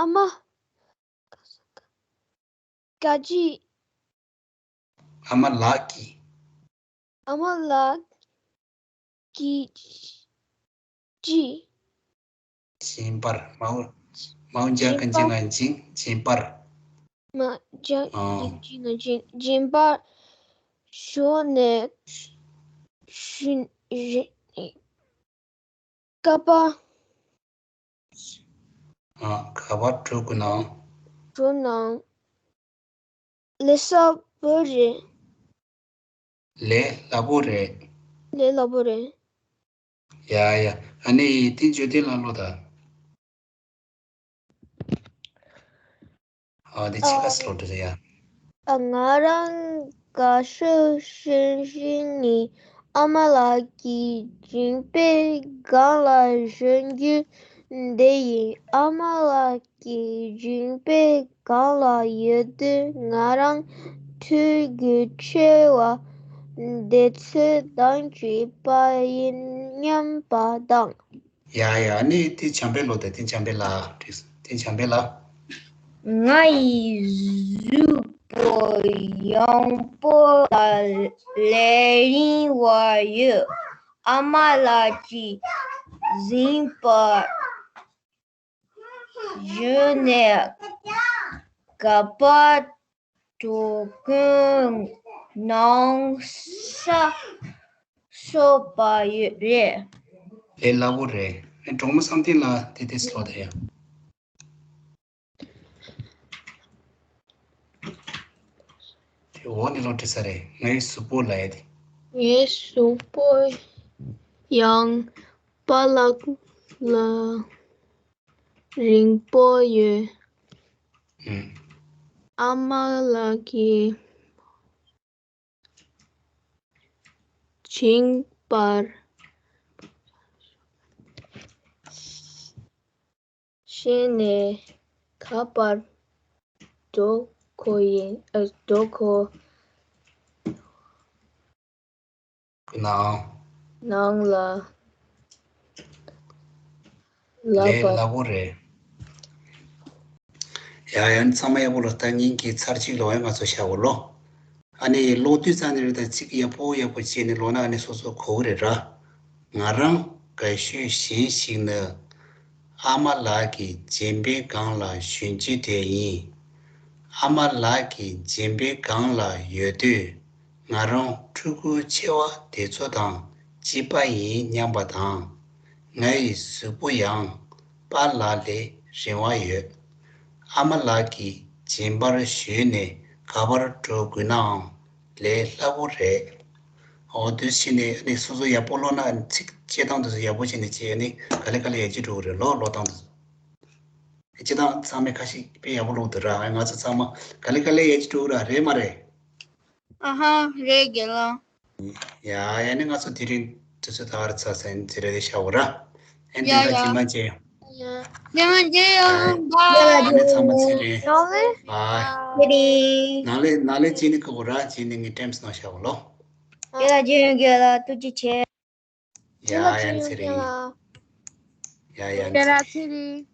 ཨ་མ། ག་ཅི། ཨ་མ་ལགས་ཀྱིས། ཨ་མ་ལགས་ཀྱིས་ཅི། སྦྱིན་པར། མའོ་མའོ་འཇའ་ག་འཇིང་ང་འཇིང་སྦྱིན་པར། མ་འཇའ་ཨ། ག་འཇིང་ང་འཇིང་སྦྱིན་པར་ཞོག་ནས་ཞུ་རེ། ཀ་པ། ཨ། ཁ་པར་འགྲོ་དགོས་ན། འགྲོ་ན། ལས་སླ་པོ་རེད། ལས་སླ་པོ་རེད། ལས་སླ་པོ་རེད། ཡ་ཡ། ཨ་ནི་དེ་བརྗོད་དེ་ལ་ཀློག་དང་། ཨ་དེ་ཕྱི་ཁ་སི་ལོ་འདྲི་ཡ། ང་རང་དགའ་ཤོས་ཤིང་ཤིང་ནི་ཨ་མ་ལགས་ཀྱི་མཇིང་པའི་སྒང་ལ་བཞོན་རྒྱུ་འདི་ཡིན། ཨ་མ་ལགས་ཀྱི་མཇིང་པའི་སྒང་ལ་ཡོད་དུས་ང་རང་ཕྲུ་གུ་ཆེ་བ་འདི་ཚོ་དང་གཅིག་པ་ཡིན་སྙམ་པ་དང་། ཡ་ཡ། ཨ་ནི་དེ་བྱམས་པའི་ལོ་དེ་དེ་བྱམས་པའི་ལ་དེ་བྱམས་པའི་ལ། ང་ཡི་གཟུགས་པོ་ཡང་པོ་ལ་ལས་རིང་བ་ཡོད། ཨ་མ་ལགས་ཀྱིས་ཟིན་པར་བརྗོད་ནས་ག་པར་འགྲོ་དགོས་ན་ས་སོ་པ་ཡོད་རེད། ལས་སླ་པོ་རེད། ཨེ་གྲོགས་མོ་བསམ་གཏན་ལགས་དེ་དེ་སློ་དེ་ཡ། འོ་ནི་ལོ་དྲི་ས་རེད། ངའི་གཟུགས་པོ་ལ་ཡ་དེ། ངའི་གཟུགས་པོ་ཡང་པཱ་ལགས་ལ་རིང་པོ་ཡོད། ཨུམ། ཨ་མ་ལགས་ཀྱིས་བྱིན་པར་ཤེས་ནས་ག་པར་འགྲོ་དགོས་ཡིན། ཨ། འགྲོ་དགོས། ནའང་། ནང་ལ། ལ་ལས་པ། སླ་པོ་རེད། ཡ་ཡ། ཚང་མ་ཡག་པོ་ལོ། ད་ཉིན་གྱི་ཚར་གཅིག་ལོ་ཡ་ང་ཚོ་བྱ་བ་ལོ། ཨ་ནི་ཀློག་དུས་ཙང་ནས་རེད། ད་ཚིག་ཡག་པོ་ཡག་པོ་བྱས་ནས་ཀློག་ན་ཨ་ནི་སོ་སོ་གོ་གི་རེད་ར། ང་རང་དགའ་ཤོས་གཞན་ཞིག་ནི། ཨ་མ་ལགས་ཀྱི་མཇིང་པའི་སྒང་ལ་ཞོན་རྒྱུ་དེ་ཡིན། ཨ་མ་ལགས་ཀྱི་མཇིང་པའི་སྒང་ལ་ཡོད་དུས། ང་རང་ཕྲུ་གུ་ཆེ་བ་དེ་ཚོ་དང་གཅིག་པ་ཡིན་སྙམ་པ་དང་། ངའི་གཟུགས་པོ་ཡང་པཱ་ལགས་ལས་རིང་བ་ཡོད། ཨ་མ་ལགས་ཀྱི་མཇིང་པར་ཞོན་ནས་ག་པར་འགྲོ་དགོས་ནའང་ལས་སླ་པོ་རེད། འོ་དུས་ཕྱིན་ནས་ནི་སོ་སོ་ཡག་པོ་ཀློག་ན་ཚིག་བཅད་སྟངས་དེ་ཚོ་ཡག་པོ་བྱས་ནས་བྱས་ནི་ག་ལེ་ག་ལེ་ཡག་ཅིག་འགྲོ་གི་རེད་ལོ། ཀློག་སྟངས་དེ་ཚོ། སྤྱི་བཏང་ཚང་མས་ཁ་ཤས་དཔེ་ཡག་པོ་ཀློག་འདུག་ར། ང་ཚོ་ཚང་མ་ག་ལེ་ག་ལེ་ཡག་ཅིག་འགྲོ་གི་ར། རེད་མ་རེད། ཨ་ཧ། རེད་རྒན་ལགས། ཡ་ཡ། ནི་ང་ཚོ་དེ་རིང་དུས་ཚོད་ད་གར་ཚར་ཟིན་ཟེར་རེ་ཤ་བོ་ར། ཨེ་འདི་ཡ་ལ་ཡ། རྗེས་མ་མཇལ་ཡོང་། རྗེས་མ་མཇལ་ཡོང་། ཡ་ཡ། ཨ་ནི་ཚང་མ་ཚེ་རིང་། ཡོང་ལེ། ཨ། ཚེ་རིང་། ནང་ལས་ནང་ལས་ཅི་ནི་ཀུ་གུ་ར་ཅི་ནི་ངི་ཊེམས་ནང་ཤ་བོ་ལོ། ཡ་ལ་རྗེས་ཡོང་རྒན་ལགས། ཐུགས་རྗེ་ཆེ། ཡ་ཡ། ཚེ་རིང་། ཡ་ཡ། ཡ་ལ་ཚེ་རིང་།